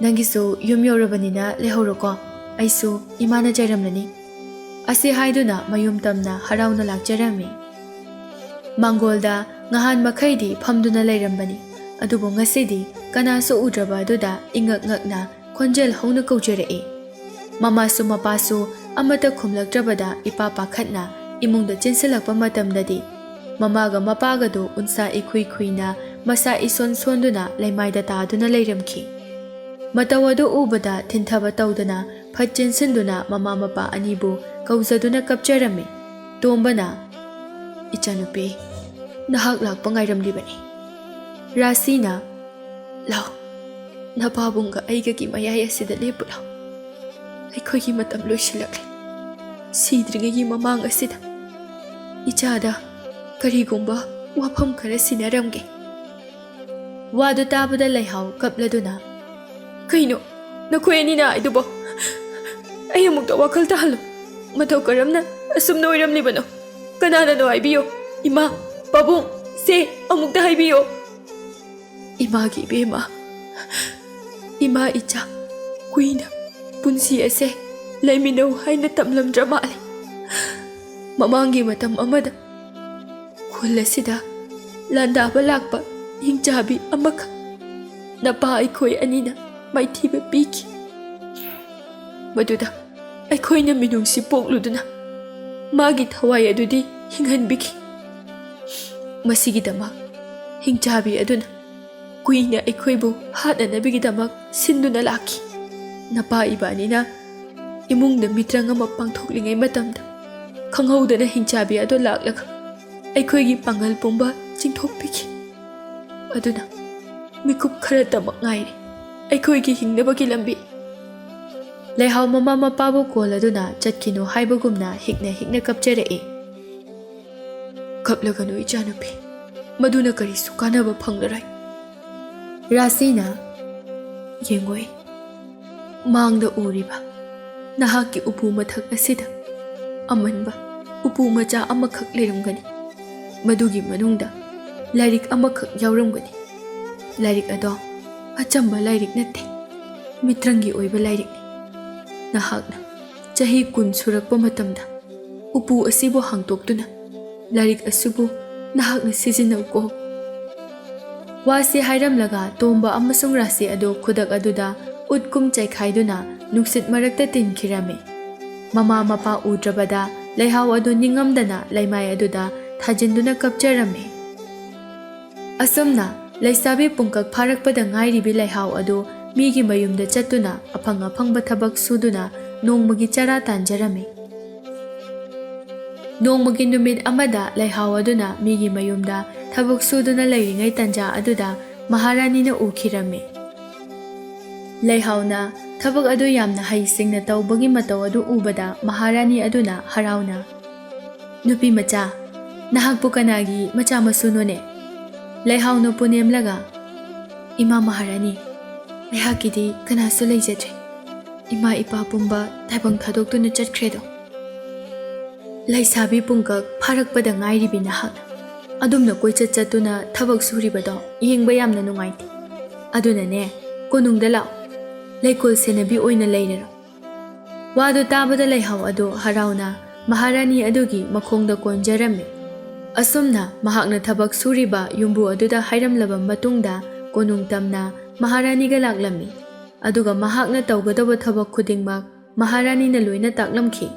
ꯅꯪꯒꯤꯁꯨ ꯌꯨꯝ ꯌꯧꯔꯕꯅꯤꯅ ꯂꯩꯍꯧꯔꯣꯀꯣ, ꯑꯩꯁꯨ ꯏꯃꯥꯅ ꯆꯩꯔꯝꯂꯅꯤ꯫" ꯑꯁꯤ ꯍꯥꯏꯗꯨꯅ ꯃꯌꯨꯝ ꯇꯝꯅ ꯍꯔꯥꯎꯅ ꯂꯥꯛꯆꯔꯝꯃꯤ꯫ ꯃꯥꯡꯒꯣꯜꯗ ꯉꯍꯥꯟ ꯃꯈꯩꯗꯤ ꯐꯝꯗꯨꯅ ꯂꯩꯔꯝꯕꯅꯤ, ꯑꯗꯨꯕꯨ ꯉꯁꯤꯗꯤ ꯀꯅꯥꯁꯨ ꯎꯗ꯭ꯔꯕ ꯑꯗꯨꯗ ꯏꯉꯛ ꯉꯛꯅ ꯈꯣꯟꯖꯦꯜ ꯍꯧꯅ ꯀꯧꯖꯔꯛꯏ꯫ ꯃꯃꯥꯁꯨ ꯃꯄꯥꯁꯨ ꯑꯃꯠꯇ ꯈꯨꯝꯂꯛꯇ꯭ꯔꯕꯗ ꯏꯄꯥ ꯄꯥꯈꯠꯅ ꯏꯃꯨꯡꯗ ꯆꯦꯟꯁꯤꯜꯂꯛꯄ ꯃꯇꯝꯗꯗꯤ ꯃꯃꯥꯒ ꯃꯄꯥꯒꯗꯨ ꯎꯟꯁꯥ ꯏꯈꯨꯏ ꯈꯨꯏꯅ ꯃꯁꯥ ꯏꯁꯣꯟ ꯁꯣꯟꯗꯨꯅ ꯂꯩꯃꯥꯏꯗ ꯇꯥꯗꯨꯅ ꯂꯩꯔꯝꯈꯤ꯫ ꯃꯇꯧ ꯑꯗꯨ ꯎꯕꯗ ꯊꯤꯟꯊꯕ ꯇꯧꯗꯅ ꯐꯠ ꯆꯦꯟꯁꯤꯟꯗꯨꯅ ꯃꯃꯥ ꯃꯄꯥ ꯑꯅꯤꯕꯨ ꯀꯧꯖꯗꯨꯅ ꯀꯞꯆꯔꯝꯃꯤ꯫ ꯇꯣꯝꯕꯅ, "ꯏꯆꯥꯅꯨꯄꯤ, ꯅꯍꯥꯛ ꯂꯥꯛꯄ ꯉꯥꯏꯔꯝꯂꯤꯕꯅꯤ꯫" ꯔꯥꯁꯤꯅ, "ꯂꯥꯎ, ꯅꯄꯥꯕꯨꯡꯒ ꯑꯩꯒꯒꯤ ꯃꯌꯥꯏ ꯑꯁꯤꯗ ꯂꯦꯞꯄꯨ ꯂꯥꯎ꯫ ꯑꯩꯈꯣꯏꯒꯤ ꯃꯇꯝ ꯂꯣꯏꯁꯤꯜꯂꯛꯂꯦ꯫" ꯁꯤꯗ꯭ꯔꯤꯉꯩꯒꯤ ꯃꯃꯥꯡ ꯑꯁꯤꯗ ꯏꯆꯥꯗ ꯀꯔꯤꯒꯨꯝꯕ ꯋꯥꯐꯝ ꯈꯔ ꯁꯤꯟꯅꯔꯝꯒꯦ꯫ ꯋꯥꯗꯨ ꯇꯥꯕꯗ ꯂꯩꯍꯥꯎ ꯀꯞꯂꯗꯨꯅ, "ꯀꯩꯅꯣ ꯅꯈꯣꯏ ꯑꯅꯤꯅ ꯍꯥꯏꯗꯨꯕꯣ? ꯑꯩ ꯑꯃꯨꯛꯇ ꯋꯥꯈꯜ ꯇꯥꯍꯜꯂꯨ꯫ ꯃꯇꯧ ꯀꯔꯝꯅ ꯑꯁꯨꯝꯅ ꯑꯣꯏꯔꯝꯂꯤꯕꯅꯣ? ꯀꯅꯥꯅꯅꯣ ꯍꯥꯏꯕꯤꯌꯨ꯫ ꯏꯃꯥ, ꯄꯥꯕꯨꯡ, ꯁꯦ, ꯑꯃꯨꯛꯇ ꯍꯥꯏꯕꯤꯌꯨ꯫" ꯏꯃꯥꯒꯤ ꯏꯕꯦꯝꯃ, ꯏꯃꯥ ꯏꯆꯥ ꯀꯨꯏꯅ ꯄꯨꯟꯁꯤ ꯑꯁꯦ ꯂꯩꯃꯤꯟꯅꯧ ꯍꯥꯏꯅ ꯇꯝꯂꯝꯗ꯭ꯔ ꯃꯥꯜꯂꯦ꯫ ꯃꯃꯥꯡꯒꯤ ꯃꯇꯝ ꯑꯃꯗ ꯈꯨꯜ ꯑꯁꯤꯗ ꯂꯥꯟꯗꯥꯕ ꯂꯥꯛꯄ ꯍꯤꯡꯆꯥꯕꯤ ꯑꯃꯈꯛ ꯅꯄꯥ ꯑꯩꯈꯣꯏ ꯑꯅꯤꯅ ꯃꯥꯏꯊꯤꯕ ꯄꯤꯈꯤ꯫ ꯃꯗꯨꯗ ꯑꯩꯈꯣꯏꯅ ꯃꯤꯅꯨꯡꯁꯤ ꯄꯣꯛꯂꯨꯗꯨꯅ ꯃꯥꯒꯤ ꯊꯋꯥꯏ ꯑꯗꯨꯗꯤ ꯍꯤꯡꯍꯟꯕꯤꯈꯤ꯫ ꯃꯁꯤꯒꯤꯗꯃꯛ ꯍꯤꯡꯆꯥꯕꯤ ꯑꯗꯨꯅ ꯀꯨꯏꯅ ꯑꯩꯈꯣꯏꯕꯨ ꯍꯥꯠꯅꯅꯕꯒꯤꯗꯃꯛ ꯁꯤꯟꯗꯨꯅ ꯂꯥꯛꯈꯤ꯫ ꯅꯄꯥ ꯏꯕꯥꯅꯤꯅ ꯏꯃꯨꯡꯗ ꯃꯤꯇ꯭ꯔꯪ ꯑꯃ ꯄꯥꯡꯊꯣꯛꯂꯤꯉꯩ ꯃꯇꯝꯗ ꯈꯪꯍꯧꯗꯅ ꯍꯤꯡꯆꯥꯕꯤ ꯑꯗꯨ ꯂꯥꯛꯂꯒ ꯑꯩꯈꯣꯏꯒꯤ ꯄꯥꯡꯒꯜ ꯄꯨꯝꯕ ꯆꯤꯡꯊꯣꯛꯄꯤꯈꯤ꯫ ꯑꯗꯨꯅ ꯃꯤꯀꯨꯞ ꯈꯔꯇꯃꯛ ꯉꯥꯏꯔꯦ ꯑꯩꯈꯣꯏꯒꯤ ꯍꯤꯡꯅꯕꯒꯤ ꯂꯝꯕꯤ꯫ ꯂꯩꯍꯥꯎ ꯃꯃꯥ ꯃꯄꯥꯕꯨ ꯀꯣꯜꯂꯗꯨꯅ ꯆꯠꯈꯤꯅꯨ ꯍꯥꯏꯕꯒꯨꯝꯅ ꯍꯤꯛꯅ ꯍꯤꯛꯅ ꯀꯞꯆꯔꯛꯏ꯫ "ꯀꯞꯂꯒꯅꯨ ꯏꯆꯥꯅꯨꯄꯤ, ꯃꯗꯨꯅ ꯀꯔꯤꯁꯨ ꯀꯥꯟꯅꯕ ꯐꯪꯂꯔꯣꯏ꯫" ꯔꯥꯁꯤꯅ, "ꯌꯦꯡꯉꯣꯏ, ꯃꯥꯡꯗ ꯎꯔꯤꯕ ꯅꯍꯥꯛꯀꯤ ꯎꯄꯨ ꯃꯊꯛ ꯑꯁꯤꯗ ꯑꯃꯟꯕ ꯎꯄꯨ ꯃꯆꯥ ꯑꯃꯈꯛ ꯂꯩꯔꯝꯒꯅꯤ꯫ ꯃꯗꯨꯒꯤ ꯃꯅꯨꯡꯗ ꯂꯥꯏꯔꯤꯛ ꯑꯃꯈꯛ ꯌꯥꯎꯔꯝꯒꯅꯤ꯫ ꯂꯥꯏꯔꯤꯛ ꯑꯗꯣ ꯑꯆꯝꯕ ꯂꯥꯏꯔꯤꯛ ꯅꯠꯇꯦ, ꯃꯤꯇ꯭ꯔꯪꯒꯤ ꯑꯣꯏꯕ ꯂꯥꯏꯔꯤꯛꯅꯤ꯫ ꯅꯍꯥꯛꯅ ꯆꯍꯤ ꯀꯨꯟ ꯁꯨꯔꯛꯄ ꯃꯇꯝꯗ ꯎꯄꯨ ꯑꯁꯤꯕꯨ ꯍꯥꯡꯗꯣꯛꯇꯨꯅ ꯂꯥꯏꯔꯤꯛ ꯑꯁꯤꯕꯨ ꯅꯍꯥꯛꯅ ꯁꯤꯖꯤꯟꯅꯧꯀꯣ꯫" ꯋꯥꯁꯤ ꯍꯥꯏꯔꯝꯂꯒ ꯇꯣꯝꯕ ꯑꯃꯁꯨꯡ ꯔꯥꯁꯤ ꯑꯗꯨ ꯈꯨꯗꯛ ꯑꯗꯨꯗ ꯎꯠꯀꯨꯝ ꯆꯥꯏꯈꯥꯏꯗꯨꯅ ꯅꯨꯡꯁꯤꯠ ꯃꯔꯛꯇ ꯇꯤꯟꯈꯤꯔꯝꯃꯤ꯫ ꯃꯃꯥ ꯃꯄꯥ ꯎꯗ꯭ꯔꯕꯗ ꯂꯩꯍꯥꯎ ꯑꯗꯨ ꯅꯤꯡꯉꯝꯗꯅ ꯂꯩꯃꯥꯏ ꯑꯗꯨꯗ ꯊꯥꯖꯤꯟꯗꯨꯅ ꯀꯞꯆꯔꯝꯃꯤ꯫ ꯑꯁꯨꯝꯅ ꯂꯩꯁꯥꯕꯤ ꯄꯨꯡꯀꯛ ꯐꯥꯔꯛꯄꯗ ꯉꯥꯏꯔꯤꯕꯤ ꯂꯩꯍꯥꯎ ꯑꯗꯨ ꯃꯤꯒꯤ ꯃꯌꯨꯝꯗ ꯆꯠꯇꯨꯅ ꯑꯐꯪ ꯑꯐꯪꯕ ꯊꯕꯛ ꯁꯨꯗꯨꯅ ꯅꯣꯡꯃꯒꯤ ꯆꯔꯥ ꯇꯥꯟꯖꯔꯝꯃꯤ꯫ ꯅꯣꯡꯃꯒꯤ ꯅꯨꯃꯤꯠ ꯑꯃꯗ ꯂꯩꯍꯥꯎ ꯑꯗꯨꯅ ꯃꯤꯒꯤ ꯃꯌꯨꯝꯗ ꯊꯕꯛ ꯁꯨꯗꯨꯅ ꯂꯩꯔꯤꯉꯩ ꯇꯟꯖꯥ ꯑꯗꯨꯗ ꯃꯍꯥꯔꯥꯅꯤꯅ ꯎꯈꯤꯔꯝꯃꯤ꯫ ꯂꯩꯍꯥꯎꯅ ꯊꯕꯛ ꯑꯗꯨ ꯌꯥꯝꯅ ꯍꯩꯁꯤꯡꯅ ꯇꯧꯕꯒꯤ ꯃꯇꯧ ꯑꯗꯨ ꯎꯕꯗ ꯃꯍꯥꯔꯥꯅꯤ ꯑꯗꯨꯅ ꯍꯔꯥꯎꯅ, "ꯅꯨꯄꯤ ꯃꯆꯥ, ꯅꯍꯥꯛꯄꯨ ꯀꯅꯥꯒꯤ ꯃꯆꯥ ꯃꯁꯨꯅꯣꯅꯦ?" ꯂꯩꯍꯥꯎꯅ ꯄꯨꯅꯦꯝꯂꯒ, "ꯏꯃꯥ ꯃꯍꯥꯔꯥꯅꯤ, ꯑꯩꯍꯥꯛꯀꯤꯗꯤ ꯀꯅꯥꯁꯨ ꯂꯩꯖꯗ꯭ꯔꯦ꯫ ꯏꯃꯥ ꯏꯄꯥ ꯄꯨꯝꯕ ꯇꯥꯏꯕꯪ ꯊꯥꯗꯣꯛꯇꯨꯅ ꯆꯠꯈ꯭ꯔꯦꯗꯣ꯫ ꯂꯩꯁꯥꯕꯤ ꯄꯨꯡꯀꯛ ꯐꯥꯔꯛꯄꯗ ꯉꯥꯏꯔꯤꯕꯤ ꯅꯍꯥꯛꯅ ꯑꯗꯨꯝꯅ ꯀꯣꯏꯆꯠ ꯆꯠꯇꯨꯅ ꯊꯕꯛ ꯁꯨꯔꯤꯕꯗꯣ ꯌꯦꯡꯕ ꯌꯥꯝꯅ ꯅꯨꯡꯉꯥꯏꯇꯦ꯫ ꯑꯗꯨꯅꯅꯦ, ꯀꯣꯅꯨꯡꯗ ꯂꯥꯛꯑꯣ, ꯂꯩꯀꯣꯜ ꯁꯦꯟꯅꯕꯤ ꯑꯣꯏꯅ ꯂꯩꯔꯔꯣ꯫" ꯋꯥꯗꯨ ꯇꯥꯕꯗ ꯂꯩꯍꯥꯎ ꯑꯗꯨ ꯍꯔꯥꯎꯅ ꯃꯍꯥꯔꯥꯅꯤ ꯑꯗꯨꯒꯤ ꯃꯈꯣꯡꯗ ꯀꯣꯟꯖꯔꯝꯃꯤ꯫ ꯑꯁꯨꯝꯅ ꯃꯍꯥꯛꯅ ꯊꯕꯛ ꯁꯨꯔꯤꯕ ꯌꯨꯝꯕꯨ ꯑꯗꯨꯗ ꯍꯥꯏꯔꯝꯂꯕ ꯃꯇꯨꯡꯗ ꯀꯣꯅꯨꯡ ꯇꯝꯅ ꯃꯍꯥꯔꯥꯅꯤꯒ ꯂꯥꯛꯂꯝꯃꯤ꯫ ꯑꯗꯨꯒ ꯃꯍꯥꯛꯅ ꯇꯧꯒꯗꯧꯕ ꯊꯕꯛ ꯈꯨꯗꯤꯡꯃꯛ ꯃꯍꯥꯔꯥꯅꯤꯅ ꯂꯣꯏꯅ ꯇꯥꯛꯂꯝꯈꯤ꯫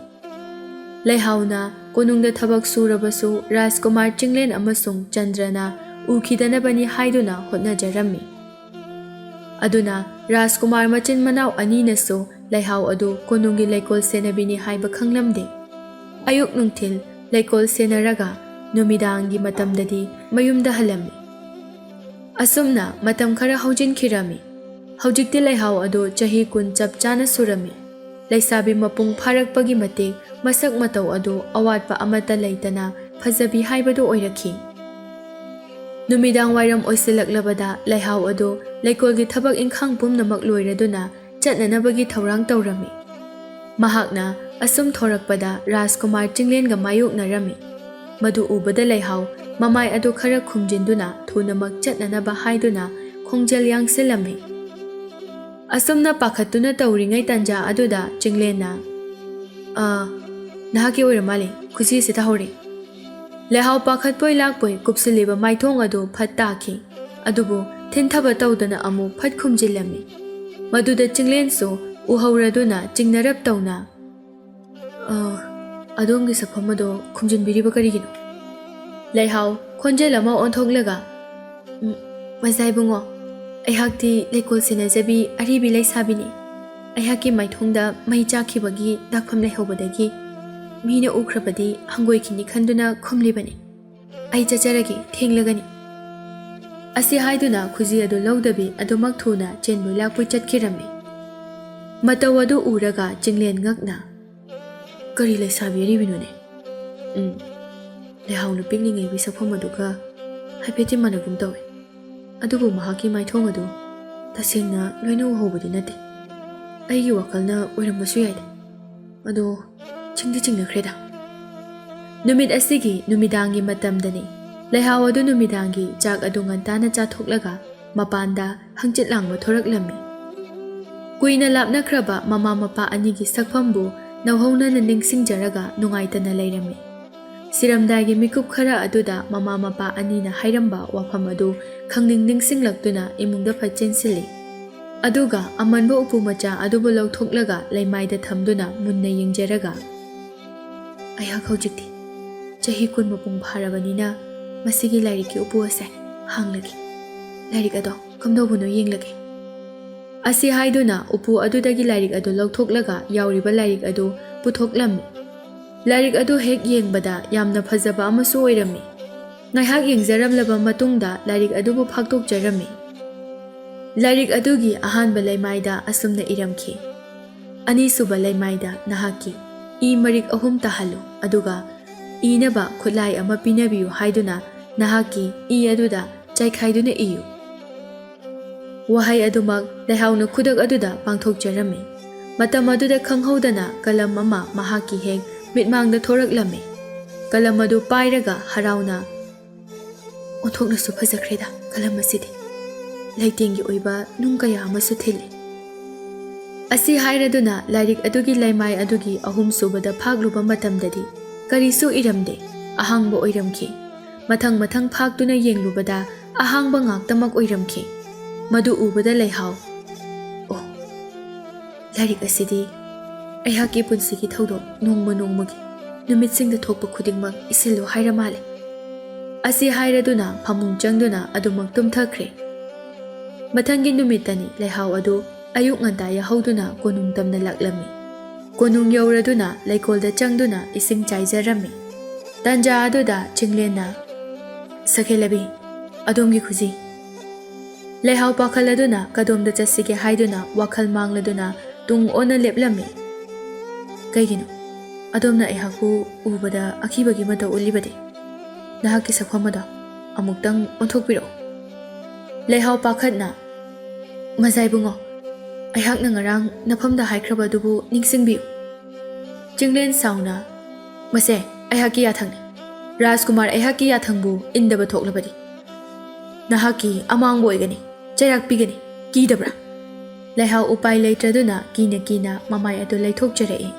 ꯂꯩꯍꯥꯎꯅ ꯀꯣꯅꯨꯡꯗ ꯊꯕꯛ ꯁꯨꯔꯕꯁꯨ ꯔꯥꯖꯀꯨꯃꯥꯔ ꯆꯤꯡꯂꯦꯟ ꯑꯃꯁꯨꯡ ꯆꯟꯗ꯭ꯔꯅ ꯎꯈꯤꯗꯅꯕꯅꯤ ꯍꯥꯏꯗꯨꯅ ꯍꯣꯠꯅꯖꯔꯝꯃꯤ꯫ ꯑꯗꯨꯅ ꯔꯥꯖꯀꯨꯃꯥꯔ ꯃꯆꯤꯟ ꯃꯅꯥꯎ ꯑꯅꯤꯅꯁꯨ ꯂꯩꯍꯥꯎ ꯑꯗꯨ ꯀꯣꯅꯨꯡꯒꯤ ꯂꯩꯀꯣꯜ ꯁꯦꯟꯅꯕꯤꯅꯤ ꯍꯥꯏꯕ ꯈꯪꯂꯝꯗꯦ꯫ ꯑꯌꯨꯛ ꯅꯨꯡꯊꯤꯜ ꯂꯩꯀꯣꯜ ꯁꯦꯟꯅꯔꯒ ꯅꯨꯃꯤꯗꯥꯡꯒꯤ ꯃꯇꯝꯗꯗꯤ ꯃꯌꯨꯝꯗ ꯍꯜꯂꯝꯃꯤ꯫ ꯑꯁꯨꯝꯅ ꯃꯇꯝ ꯈꯔ ꯍꯧꯖꯤꯟꯈꯤꯔꯝꯃꯤ꯫ ꯍꯧꯖꯤꯛꯇꯤ ꯂꯩꯍꯥꯎ ꯑꯗꯨ ꯆꯍꯤ ꯀꯨꯟ ꯆꯞ ꯆꯥꯅ ꯁꯨꯔꯝꯃꯤ꯫ ꯂꯩꯁꯥꯕꯤ ꯃꯄꯨꯡ ꯐꯥꯔꯛꯄꯒꯤ ꯃꯇꯤꯛ ꯃꯁꯛ ꯃꯇꯧ ꯑꯗꯨ ꯑꯋꯥꯠꯄ ꯑꯃꯠꯇ ꯂꯩꯇꯅ ꯐꯖꯕꯤ ꯍꯥꯏꯕꯗꯨ ꯑꯣꯏꯔꯛꯈꯤ꯫ ꯅꯨꯃꯤꯗꯥꯡ ꯋꯥꯏꯔꯝ ꯑꯣꯏꯁꯤꯜꯂꯛꯂꯕꯗ ꯂꯩꯍꯥꯎ ꯑꯗꯨ ꯂꯩꯀꯣꯜꯒꯤ ꯊꯕꯛ ꯏꯪꯈꯥꯡ ꯄꯨꯝꯅꯃꯛ ꯂꯣꯏꯔꯗꯨꯅ ꯆꯠꯅꯅꯕꯒꯤ ꯊꯧꯔꯥꯡ ꯇꯧꯔꯝꯃꯤ꯫ ꯃꯍꯥꯛꯅ ꯑꯁꯨꯝ ꯊꯣꯔꯛꯄꯗ ꯔꯥꯖꯀꯨꯃꯥꯔ ꯆꯤꯡꯂꯦꯟꯒ ꯃꯥꯌꯣꯛꯅꯔꯝꯃꯤ꯫ ꯃꯗꯨ ꯎꯕꯗ ꯂꯩꯍꯥꯎ ꯃꯃꯥꯏ ꯑꯗꯨ ꯈꯔ ꯈꯨꯝꯖꯤꯟꯗꯨꯅ ꯊꯨꯅꯃꯛ ꯆꯠꯅꯅꯕ ꯍꯥꯏꯗꯨꯅ ꯈꯣꯡꯖꯦꯜ ꯌꯥꯡꯁꯤꯜꯂꯝꯃꯤ꯫ ꯑꯁꯨꯝꯅ ꯄꯥꯈꯠꯇꯨꯅ ꯇꯧꯔꯤꯉꯩ ꯇꯟꯖꯥ ꯑꯗꯨꯗ ꯆꯤꯡꯂꯦꯟꯅ, "ꯑ, ꯅꯍꯥꯛꯀꯤ ꯑꯣꯏꯔ ꯃꯥꯜꯂꯦ, ꯈꯨꯖꯤ ꯑꯁꯤ ꯇꯥꯍꯧꯔꯦ꯫" ꯂꯩꯍꯥꯎ ꯄꯥꯈꯠꯄꯣꯏ ꯂꯥꯛꯄꯣꯏ ꯀꯨꯞꯁꯤꯜꯂꯤꯕ ꯃꯥꯏꯊꯣꯡ ꯑꯗꯨ ꯐꯠ ꯇꯥꯈꯤ꯫ ꯑꯗꯨꯕꯨ ꯊꯤꯟꯊꯕ ꯇꯧꯗꯅ ꯑꯃꯨꯛ ꯐꯠ ꯈꯨꯝꯖꯤꯜꯂꯝꯃꯤ꯫ ꯃꯗꯨꯗ ꯆꯤꯡꯂꯦꯟꯁꯨ ꯎꯍꯧꯔꯗꯨꯅ ꯆꯤꯡꯅꯔꯞ ꯇꯧꯅ, "ꯑ, ꯑꯗꯣꯝꯒꯤ ꯁꯛꯐꯝ ꯑꯗꯣ ꯈꯨꯝꯖꯤꯟꯕꯤꯔꯤꯕ ꯀꯔꯤꯒꯤꯅꯣ?" ꯂꯩꯍꯥꯎ ꯈꯣꯟꯖꯦꯜ ꯑꯃ ꯑꯣꯟꯊꯣꯛꯂꯒ, "ꯎꯝ, ꯃꯖꯥ ꯏꯕꯨꯡꯉꯣ, ꯑꯩꯍꯥꯛꯇꯤ ꯂꯩꯀꯣꯜ ꯁꯦꯟꯅꯖꯕꯤ ꯑꯔꯤꯕꯤ ꯂꯩꯁꯥꯕꯤꯅꯤ꯫ ꯑꯩꯍꯥꯛꯀꯤ ꯃꯥꯏꯊꯣꯡꯗ ꯃꯩ ꯆꯥꯛꯈꯤꯕꯒꯤ ꯗꯥꯛꯐꯝ ꯂꯩꯍꯧꯕꯗꯒꯤ ꯃꯤꯅ ꯎꯈ꯭ꯔꯕꯗꯤ ꯍꯪꯒꯣꯏꯈꯤꯅꯤ ꯈꯟꯗꯨꯅ ꯈꯨꯝꯂꯤꯕꯅꯤ꯫ ꯑꯩ ꯆꯠꯆꯔꯒꯦ, ꯊꯦꯡꯂꯒꯅꯤ꯫" ꯑꯁꯤ ꯍꯥꯏꯗꯨꯅ ꯈꯨꯖꯤ ꯑꯗꯨ ꯂꯧꯗꯕꯤ ꯑꯗꯨꯃꯛ ꯊꯨꯅ ꯆꯦꯟꯕꯣꯏ ꯂꯥꯛꯄꯣꯏ ꯆꯠꯈꯤꯔꯝꯃꯤ꯫ ꯃꯇꯧ ꯑꯗꯨ ꯎꯔꯒ ꯆꯤꯡꯂꯦꯟ ꯉꯛꯅ, "ꯀꯔꯤ ꯂꯩꯁꯥꯕꯤ ꯑꯔꯤꯕꯤꯅꯣꯅꯦ? ꯎꯝ, ꯂꯩꯍꯥꯎꯅ ꯄꯤꯛꯂꯤꯉꯩꯒꯤ ꯁꯛꯐꯝ ꯑꯗꯨꯒ ꯍꯥꯏꯐꯦꯠꯇꯤ ꯃꯥꯟꯅꯒꯨꯝ ꯇꯧꯏ꯫ ꯑꯗꯨꯕꯨ ꯃꯍꯥꯛꯀꯤ ꯃꯥꯏꯊꯣꯡ ꯑꯗꯨ ꯇꯁꯦꯡꯅ ꯂꯣꯏꯅ ꯎꯍꯧꯕꯗꯤ ꯅꯠꯇꯦ꯫ ꯑꯩꯒꯤ ꯋꯥꯈꯜꯅ ꯑꯣꯏꯔꯝꯕꯁꯨ ꯌꯥꯏꯗ꯫ ꯑꯗꯣ ꯆꯤꯡꯗꯤ ꯆꯤꯡꯅꯈ꯭ꯔꯦꯗ꯫" ꯅꯨꯃꯤꯠ ꯑꯁꯤꯒꯤ ꯅꯨꯃꯤꯗꯥꯡꯒꯤ ꯃꯇꯝꯗꯅꯤ꯫ ꯂꯩꯍꯥꯎ ꯑꯗꯨ ꯅꯨꯃꯤꯗꯥꯡꯒꯤ ꯆꯥꯛ ꯑꯗꯨ ꯉꯟꯇꯥꯅ ꯆꯥꯊꯣꯛꯂꯒ ꯃꯄꯥꯟꯗ ꯍꯪꯆꯤꯠ ꯂꯥꯡꯕ ꯊꯣꯔꯛꯂꯝꯃꯤ꯫ ꯀꯨꯏꯅ ꯂꯥꯞꯅꯈ꯭ꯔꯕ ꯃꯃꯥ ꯃꯄꯥ ꯑꯅꯤꯒꯤ ꯁꯛꯐꯝꯕꯨ ꯅꯧꯍꯧꯅꯅ ꯅꯤꯡꯁꯤꯡꯖꯔꯒ ꯅꯨꯡꯉꯥꯏꯇꯅ ꯂꯩꯔꯝꯃꯤ꯫ ꯁꯤꯔꯝꯗꯥꯏꯒꯤ ꯃꯤꯀꯨꯞ ꯈꯔ ꯑꯗꯨꯗ ꯃꯃꯥ ꯃꯄꯥ ꯑꯅꯤꯅ ꯍꯥꯏꯔꯝꯕ ꯋꯥꯐꯝ ꯑꯗꯨ ꯈꯪꯅꯤꯡ ꯅꯤꯡꯁꯤꯡꯂꯛꯇꯨꯅ ꯏꯃꯨꯡꯗ ꯐꯠ ꯆꯦꯟꯁꯤꯜꯂꯤ꯫ ꯑꯗꯨꯒ ꯑꯃꯟꯕ ꯎꯄꯨ ꯃꯆꯥ ꯑꯗꯨꯕꯨ ꯂꯧꯊꯣꯛꯂꯒ ꯂꯩꯃꯥꯏꯗ ꯊꯝꯗꯨꯅ ꯃꯨꯟꯅ ꯌꯦꯡꯖꯔꯒ, "ꯑꯩꯍꯥꯛ ꯍꯧꯖꯤꯛꯇꯤ ꯆꯍꯤ ꯀꯨꯟ ꯃꯄꯨꯡ ꯐꯥꯔꯕꯅꯤꯅ ꯃꯁꯤꯒꯤ ꯂꯥꯏꯔꯤꯛꯀꯤ ꯎꯄꯨ ꯑꯁꯦ ꯍꯥꯡꯂꯒꯦ꯫ ꯂꯥꯏꯔꯤꯛ ꯑꯗꯣ ꯀꯝꯗꯧꯕꯅꯣ ꯌꯦꯡꯂꯒꯦ꯫" ꯑꯁꯤ ꯍꯥꯏꯗꯨꯅ ꯎꯄꯨ ꯑꯗꯨꯗꯒꯤ ꯂꯥꯏꯔꯤꯛ ꯑꯗꯨ ꯂꯧꯊꯣꯛꯂꯒ ꯌꯥꯎꯔꯤꯕ ꯂꯥꯏꯔꯤꯛ ꯑꯗꯨ ꯄꯨꯊꯣꯛꯂꯝꯃꯤ꯫ ꯂꯥꯏꯔꯤꯛ ꯑꯗꯨ ꯍꯦꯛ ꯌꯦꯡꯕꯗ ꯌꯥꯝꯅ ꯐꯖꯕ ꯑꯃꯁꯨ ꯑꯣꯏꯔꯝꯃꯤ꯫ ꯉꯥꯏꯍꯥꯛ ꯌꯦꯡꯖꯔꯝꯂꯕ ꯃꯇꯨꯡꯗ ꯂꯥꯏꯔꯤꯛ ꯑꯗꯨꯕꯨ ꯐꯥꯛꯇꯣꯛꯆꯔꯝꯃꯤ꯫ ꯂꯥꯏꯔꯤꯛ ꯑꯗꯨꯒꯤ ꯑꯍꯥꯟꯕ ꯂꯩꯃꯥꯏꯗ ꯑꯁꯨꯝꯅ ꯏꯔꯝꯈꯤ, "ꯑꯅꯤꯁꯨꯕ ꯂꯩꯃꯥꯏꯗ ꯅꯍꯥꯛꯀꯤ ꯏ ꯃꯔꯤꯛ ꯑꯍꯨꯝ ꯇꯥꯍꯜꯂꯨ, ꯑꯗꯨꯒ ꯏꯅꯕ ꯈꯨꯠꯂꯥꯏ ꯑꯃ ꯄꯤꯅꯕꯤꯌꯨ ꯍꯥꯏꯗꯨꯅ ꯅꯍꯥꯛꯀꯤ ꯏ ꯑꯗꯨꯗ ꯆꯥꯏꯈꯥꯏꯗꯨꯅ ꯏꯌꯨ꯫" ꯋꯥꯍꯩ ꯑꯗꯨꯃꯛ ꯂꯩꯍꯥꯎꯅ ꯈꯨꯗꯛ ꯑꯗꯨꯗ ꯄꯥꯡꯊꯣꯛꯆꯔꯝꯃꯤ꯫ ꯃꯇꯝ ꯑꯗꯨꯗ ꯈꯪꯍꯧꯗꯅ ꯀꯂꯝ ꯑꯃ ꯃꯍꯥꯛꯀꯤ ꯍꯦꯛ ꯃꯤꯠꯃꯥꯡꯗ ꯊꯣꯔꯛꯂꯝꯃꯤ꯫ ꯀꯂꯝ ꯑꯗꯨ ꯄꯥꯏꯔꯒ ꯍꯔꯥꯎꯅ, "ꯑꯣꯟꯊꯣꯛꯅꯁꯨ ꯐꯖꯈ꯭ꯔꯦꯗ ꯀꯂꯝ ꯑꯁꯤꯗꯤ꯫ ꯂꯩꯇꯦꯡꯒꯤ ꯑꯣꯏꯕ ꯅꯨꯡ ꯀꯌꯥ ꯑꯃꯁꯨ ꯊꯤꯜꯂꯤ꯫" ꯑꯁꯤ ꯍꯥꯏꯔꯗꯨꯅ ꯂꯥꯏꯔꯤꯛ ꯑꯗꯨꯒꯤ ꯂꯩꯃꯥꯏ ꯑꯗꯨꯒꯤ ꯑꯍꯨꯝꯁꯨꯕꯗ ꯐꯥꯛꯂꯨꯕ ꯃꯇꯝꯗꯗꯤ ꯀꯔꯤꯁꯨ ꯏꯔꯝꯗꯦ, ꯑꯍꯥꯡꯕ ꯑꯣꯏꯔꯝꯈꯤ꯫ ꯃꯊꯪ ꯃꯊꯪ ꯐꯥꯛꯇꯨꯅ ꯌꯦꯡꯂꯨꯕꯗ ꯑꯍꯥꯡꯕ ꯉꯥꯛꯇꯃꯛ ꯑꯣꯏꯔꯝꯈꯤ꯫ ꯃꯗꯨ ꯎꯕꯗ ꯂꯩꯍꯥꯎ, "ꯑꯣ, ꯂꯥꯏꯔꯤꯛ ꯑꯁꯤꯗꯤ ꯑꯩꯍꯥꯛꯀꯤ ꯄꯨꯟꯁꯤꯒꯤ ꯊꯧꯗꯣꯛ ꯅꯣꯡꯃ ꯅꯣꯡꯃꯒꯤ ꯅꯨꯃꯤꯠꯁꯤꯡꯗ ꯊꯣꯛꯄ ꯈꯨꯗꯤꯡꯃꯛ ꯏꯁꯤꯜꯂꯨ ꯍꯥꯏꯔ ꯃꯥꯜꯂꯦ꯫" ꯑꯁꯤ ꯍꯥꯏꯔꯗꯨꯅ ꯐꯃꯨꯡ ꯆꯪꯗꯨꯅ ꯑꯗꯨꯃꯛ ꯇꯨꯝꯊꯈ꯭ꯔꯦ꯫ ꯃꯊꯪꯒꯤ ꯅꯨꯃꯤꯠꯇꯅꯤ ꯂꯩꯍꯥꯎ ꯑꯗꯨ ꯑꯌꯨꯛ ꯉꯟꯇꯥ ꯌꯥꯍꯧꯗꯨꯅ ꯀꯣꯅꯨꯡ ꯇꯝꯅ ꯂꯥꯛꯂꯝꯃꯤ꯫ ꯀꯣꯅꯨꯡ ꯌꯧꯔꯗꯨꯅ ꯂꯩꯀꯣꯜꯗ ꯆꯪꯗꯨꯅ ꯏꯁꯤꯡ ꯆꯥꯏꯖꯔꯝꯃꯤ꯫ ꯇꯥꯟꯖꯥ ꯑꯗꯨꯗ ꯆꯤꯡꯂꯦꯟꯅ, "ꯁꯛꯍꯦꯜꯂꯕꯤ, ꯑꯗꯣꯝꯒꯤ ꯈꯨꯖꯤ꯫" ꯂꯩꯍꯥꯎ ꯄꯥꯈꯠꯂꯗꯨꯅ ꯀꯗꯣꯝꯗ ꯆꯠꯁꯤꯒꯦ ꯍꯥꯏꯗꯨꯅ ꯋꯥꯈꯜ ꯃꯥꯡꯂꯗꯨꯅ ꯇꯨꯡ ꯑꯣꯟꯅ ꯂꯦꯞꯂꯝꯃꯤ꯫ "ꯀꯩꯒꯤꯅꯣ? ꯑꯗꯣꯝꯅ ꯑꯩꯍꯥꯛꯄꯨ ꯎꯕꯗ ꯑꯀꯤꯕꯒꯤ ꯃꯇꯧ ꯎꯠꯂꯤꯕꯗꯤ? ꯅꯍꯥꯛꯀꯤ ꯁꯛꯐꯝ ꯑꯗꯣ ꯑꯃꯨꯛꯇꯪ ꯑꯣꯟꯊꯣꯛꯄꯤꯔꯛꯎ꯫" ꯂꯩꯍꯥꯎ ꯄꯥꯈꯠꯅ, "ꯃꯖꯥ ꯏꯕꯨꯡꯉꯣ, ꯑꯩꯍꯥꯛꯅ ꯉꯔꯥꯡ ꯅꯐꯝꯗ ꯍꯥꯏꯈ꯭ꯔꯕ ꯑꯗꯨꯕꯨ ꯅꯤꯡꯁꯤꯡꯕꯤꯌꯨ꯫" ꯆꯤꯡꯂꯦꯟ ꯁꯥꯎꯅ, "ꯃꯁꯦ ꯑꯩꯍꯥꯛꯀꯤ ꯌꯥꯊꯪꯅꯤ꯫ ꯔꯥꯖꯀꯨꯃꯥꯔ ꯑꯩꯍꯥꯛꯀꯤ ꯌꯥꯊꯪꯕꯨ ꯏꯟꯗꯕ ꯊꯣꯛꯂꯕꯗꯤ ꯅꯍꯥꯛꯀꯤ ꯑꯃꯥꯡꯕ ꯑꯣꯏꯒꯅꯤ, ꯆꯩꯔꯥꯛ ꯄꯤꯒꯅꯤ꯫ ꯀꯤꯗꯕ꯭ꯔꯥ?" ꯂꯩꯍꯥꯎ ꯎꯄꯥꯏ ꯂꯩꯇ꯭ꯔꯗꯨꯅ ꯀꯤꯅ ꯀꯤꯅ ꯃꯃꯥꯏ ꯑꯗꯨ ꯂꯩꯊꯣꯛꯆꯔꯛꯏ꯫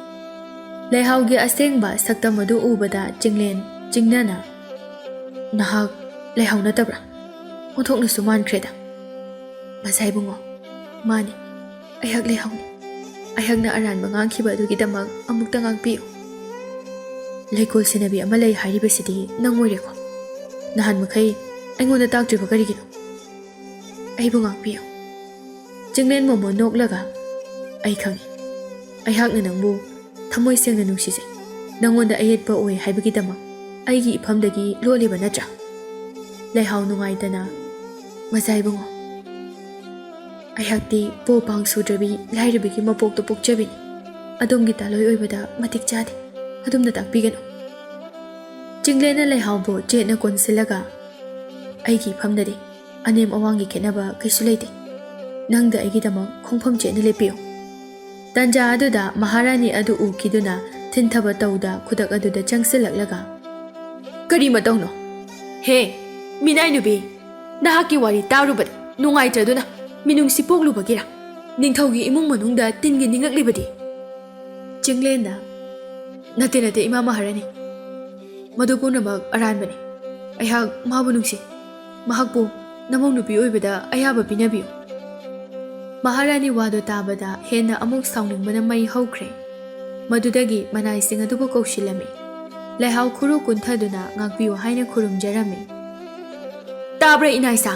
ꯂꯩꯍꯥꯎꯒꯤ ꯑꯁꯦꯡꯕ ꯁꯛꯇꯝ ꯑꯗꯨ ꯎꯕꯗ ꯆꯤꯡꯂꯦꯟ ꯆꯤꯡꯅꯅ, "ꯅꯍꯥꯛ ꯂꯩꯍꯥꯎ ꯅꯠꯇꯕ꯭ꯔꯥ? ꯑꯣꯟꯊꯣꯛꯅꯁꯨ ꯃꯥꯟꯈ꯭ꯔꯦꯗ꯫" "ꯃꯁꯥ ꯏꯕꯨꯡꯉꯣ, ꯃꯥꯅꯤ, ꯑꯩꯍꯥꯛ ꯂꯩꯍꯥꯎꯅꯤ꯫ ꯑꯩꯍꯥꯛꯅ ꯑꯔꯥꯟꯕ ꯉꯥꯡꯈꯤꯕ ꯑꯗꯨꯒꯤꯗꯃꯛ ꯑꯃꯨꯛꯇ ꯉꯥꯛꯄꯤꯌꯨ꯫" "ꯂꯩꯀꯣꯜ ꯁꯦꯟꯅꯕꯤ ꯑꯃ ꯂꯩ ꯍꯥꯏꯔꯤꯕꯁꯤꯗꯤ ꯅꯪ ꯑꯣꯏꯔꯦꯀꯣ? ꯅꯍꯥꯟ ꯃꯈꯩ ꯑꯩꯉꯣꯟꯗ ꯇꯥꯛꯇ꯭ꯔꯤꯕ ꯀꯔꯤꯒꯤꯅꯣ? ꯑꯩꯕꯨ ꯉꯥꯛꯄꯤꯌꯨ꯫" ꯆꯤꯡꯂꯦꯟ ꯃꯣꯃꯣꯟ ꯅꯣꯛꯂꯒ, "ꯑꯩ ꯈꯪꯏ꯫ ꯑꯩꯍꯥꯛꯅ ꯅꯪꯕꯨ ꯊꯃꯣꯏ ꯁꯦꯡꯅ ꯅꯨꯡꯁꯤꯖꯩ꯫ ꯅꯪꯉꯣꯟꯗ ꯑꯌꯦꯠꯄ ꯑꯣꯏ ꯍꯥꯏꯕꯒꯤꯗꯃꯛ ꯑꯩꯒꯤ ꯏꯐꯝꯗꯒꯤ ꯂꯣꯠꯂꯤꯕ ꯅꯠꯇ꯭ꯔꯥ?" ꯂꯩꯍꯥꯎ ꯅꯨꯡꯉꯥꯏꯇꯅ, "ꯃꯖꯥ ꯏꯕꯨꯡꯉꯣ, ꯑꯩꯍꯥꯛꯇꯤ ꯄꯣ ꯄꯥꯡ ꯁꯨꯗ꯭ꯔꯕꯤ ꯂꯥꯏꯔꯕꯤꯒꯤ ꯃꯄꯣꯛꯇ ꯄꯣꯛꯆꯕꯤꯅꯤ꯫ ꯑꯗꯣꯝꯒꯤ ꯇꯥꯂꯣꯏ ꯑꯣꯏꯕꯗ ꯃꯇꯤꯛ ꯆꯥꯗꯦ꯫ ꯑꯗꯣꯝꯅ ꯇꯥꯛꯄꯤꯒꯅꯨ꯫" ꯆꯤꯡꯂꯦꯟꯅ ꯂꯩꯍꯥꯎꯕꯨ ꯆꯦꯠꯅ ꯀꯣꯟꯁꯤꯜꯂꯒ, "ꯑꯩꯒꯤ ꯏꯐꯝꯗꯗꯤ ꯑꯅꯦꯝ ꯑꯋꯥꯡꯒꯤ ꯈꯦꯠꯅꯕ ꯀꯩꯁꯨ ꯂꯩꯇꯦ꯫ ꯅꯪꯗ ꯑꯩꯒꯤꯗꯃꯛ ꯈꯣꯡꯐꯝ ꯆꯦꯠꯅ ꯂꯦꯞꯄꯤꯌꯨ꯫" ꯇꯟꯖꯥ ꯑꯗꯨꯗ ꯃꯍꯥꯔꯥꯅꯤ ꯑꯗꯨ ꯎꯈꯤꯗꯨꯅ ꯊꯤꯟꯊꯕ ꯇꯧꯗ ꯈꯨꯗꯛ ꯑꯗꯨꯗ ꯆꯪꯁꯤꯜꯂꯛꯂꯒ, "ꯀꯔꯤ ꯃꯇꯧꯅꯣ? ꯍꯦ, ꯃꯤꯅꯥꯏ ꯅꯨꯄꯤ, ꯅꯍꯥꯛꯀꯤ ꯋꯥꯔꯤ ꯇꯥꯔꯨꯕꯗ ꯅꯨꯡꯉꯥꯏꯇ꯭ꯔꯗꯨꯅ ꯃꯤꯅꯨꯡꯁꯤ ꯄꯣꯛꯂꯨꯕꯒꯤꯔꯥ ꯅꯤꯡꯊꯧꯒꯤ ꯏꯃꯨꯡ ꯃꯅꯨꯡꯗ ꯇꯤꯟꯒꯤ ꯅꯤꯡꯂꯛꯂꯤꯕꯗꯤ?" ꯆꯤꯡꯂꯦꯟꯗ, "ꯅꯠꯇꯦ, ꯅꯠꯇꯦ, ꯏꯃꯥ ꯃꯍꯥꯔꯥꯅꯤ꯫ ꯃꯗꯨ ꯄꯨꯝꯅꯃꯛ ꯑꯔꯥꯟꯕꯅꯤ꯫ ꯑꯩꯍꯥꯛ ꯃꯥꯕꯨ ꯅꯨꯡꯁꯤ꯫ ꯃꯍꯥꯛꯄꯨ ꯅꯃꯧ ꯅꯨꯄꯤ ꯑꯣꯏꯕꯗ ꯑꯌꯥꯕ ꯄꯤꯅꯕꯤꯌꯨ꯫" ꯃꯍꯥꯔꯥꯅꯤ ꯋꯥꯗꯨ ꯇꯥꯕꯗ ꯍꯦꯟꯅ ꯑꯃꯨꯛ ꯁꯥꯎꯅꯤꯡꯕꯅ ꯃꯩ ꯍꯧꯈ꯭ꯔꯦ꯫ ꯃꯗꯨꯗꯒꯤ ꯃꯅꯥꯏꯁꯤꯡ ꯑꯗꯨꯕꯨ ꯀꯧꯁꯤꯜꯂꯝꯃꯤ꯫ ꯂꯩꯍꯥꯎ ꯈꯨꯔꯨ ꯀꯨꯟꯊꯗꯨꯅ ꯉꯥꯛꯄꯤꯌꯨ ꯍꯥꯏꯅ ꯈꯨꯔꯨꯝꯖꯔꯝꯃꯤ꯫ "ꯇꯥꯕ꯭ꯔꯥ, ꯏꯅꯥꯏꯁꯥ?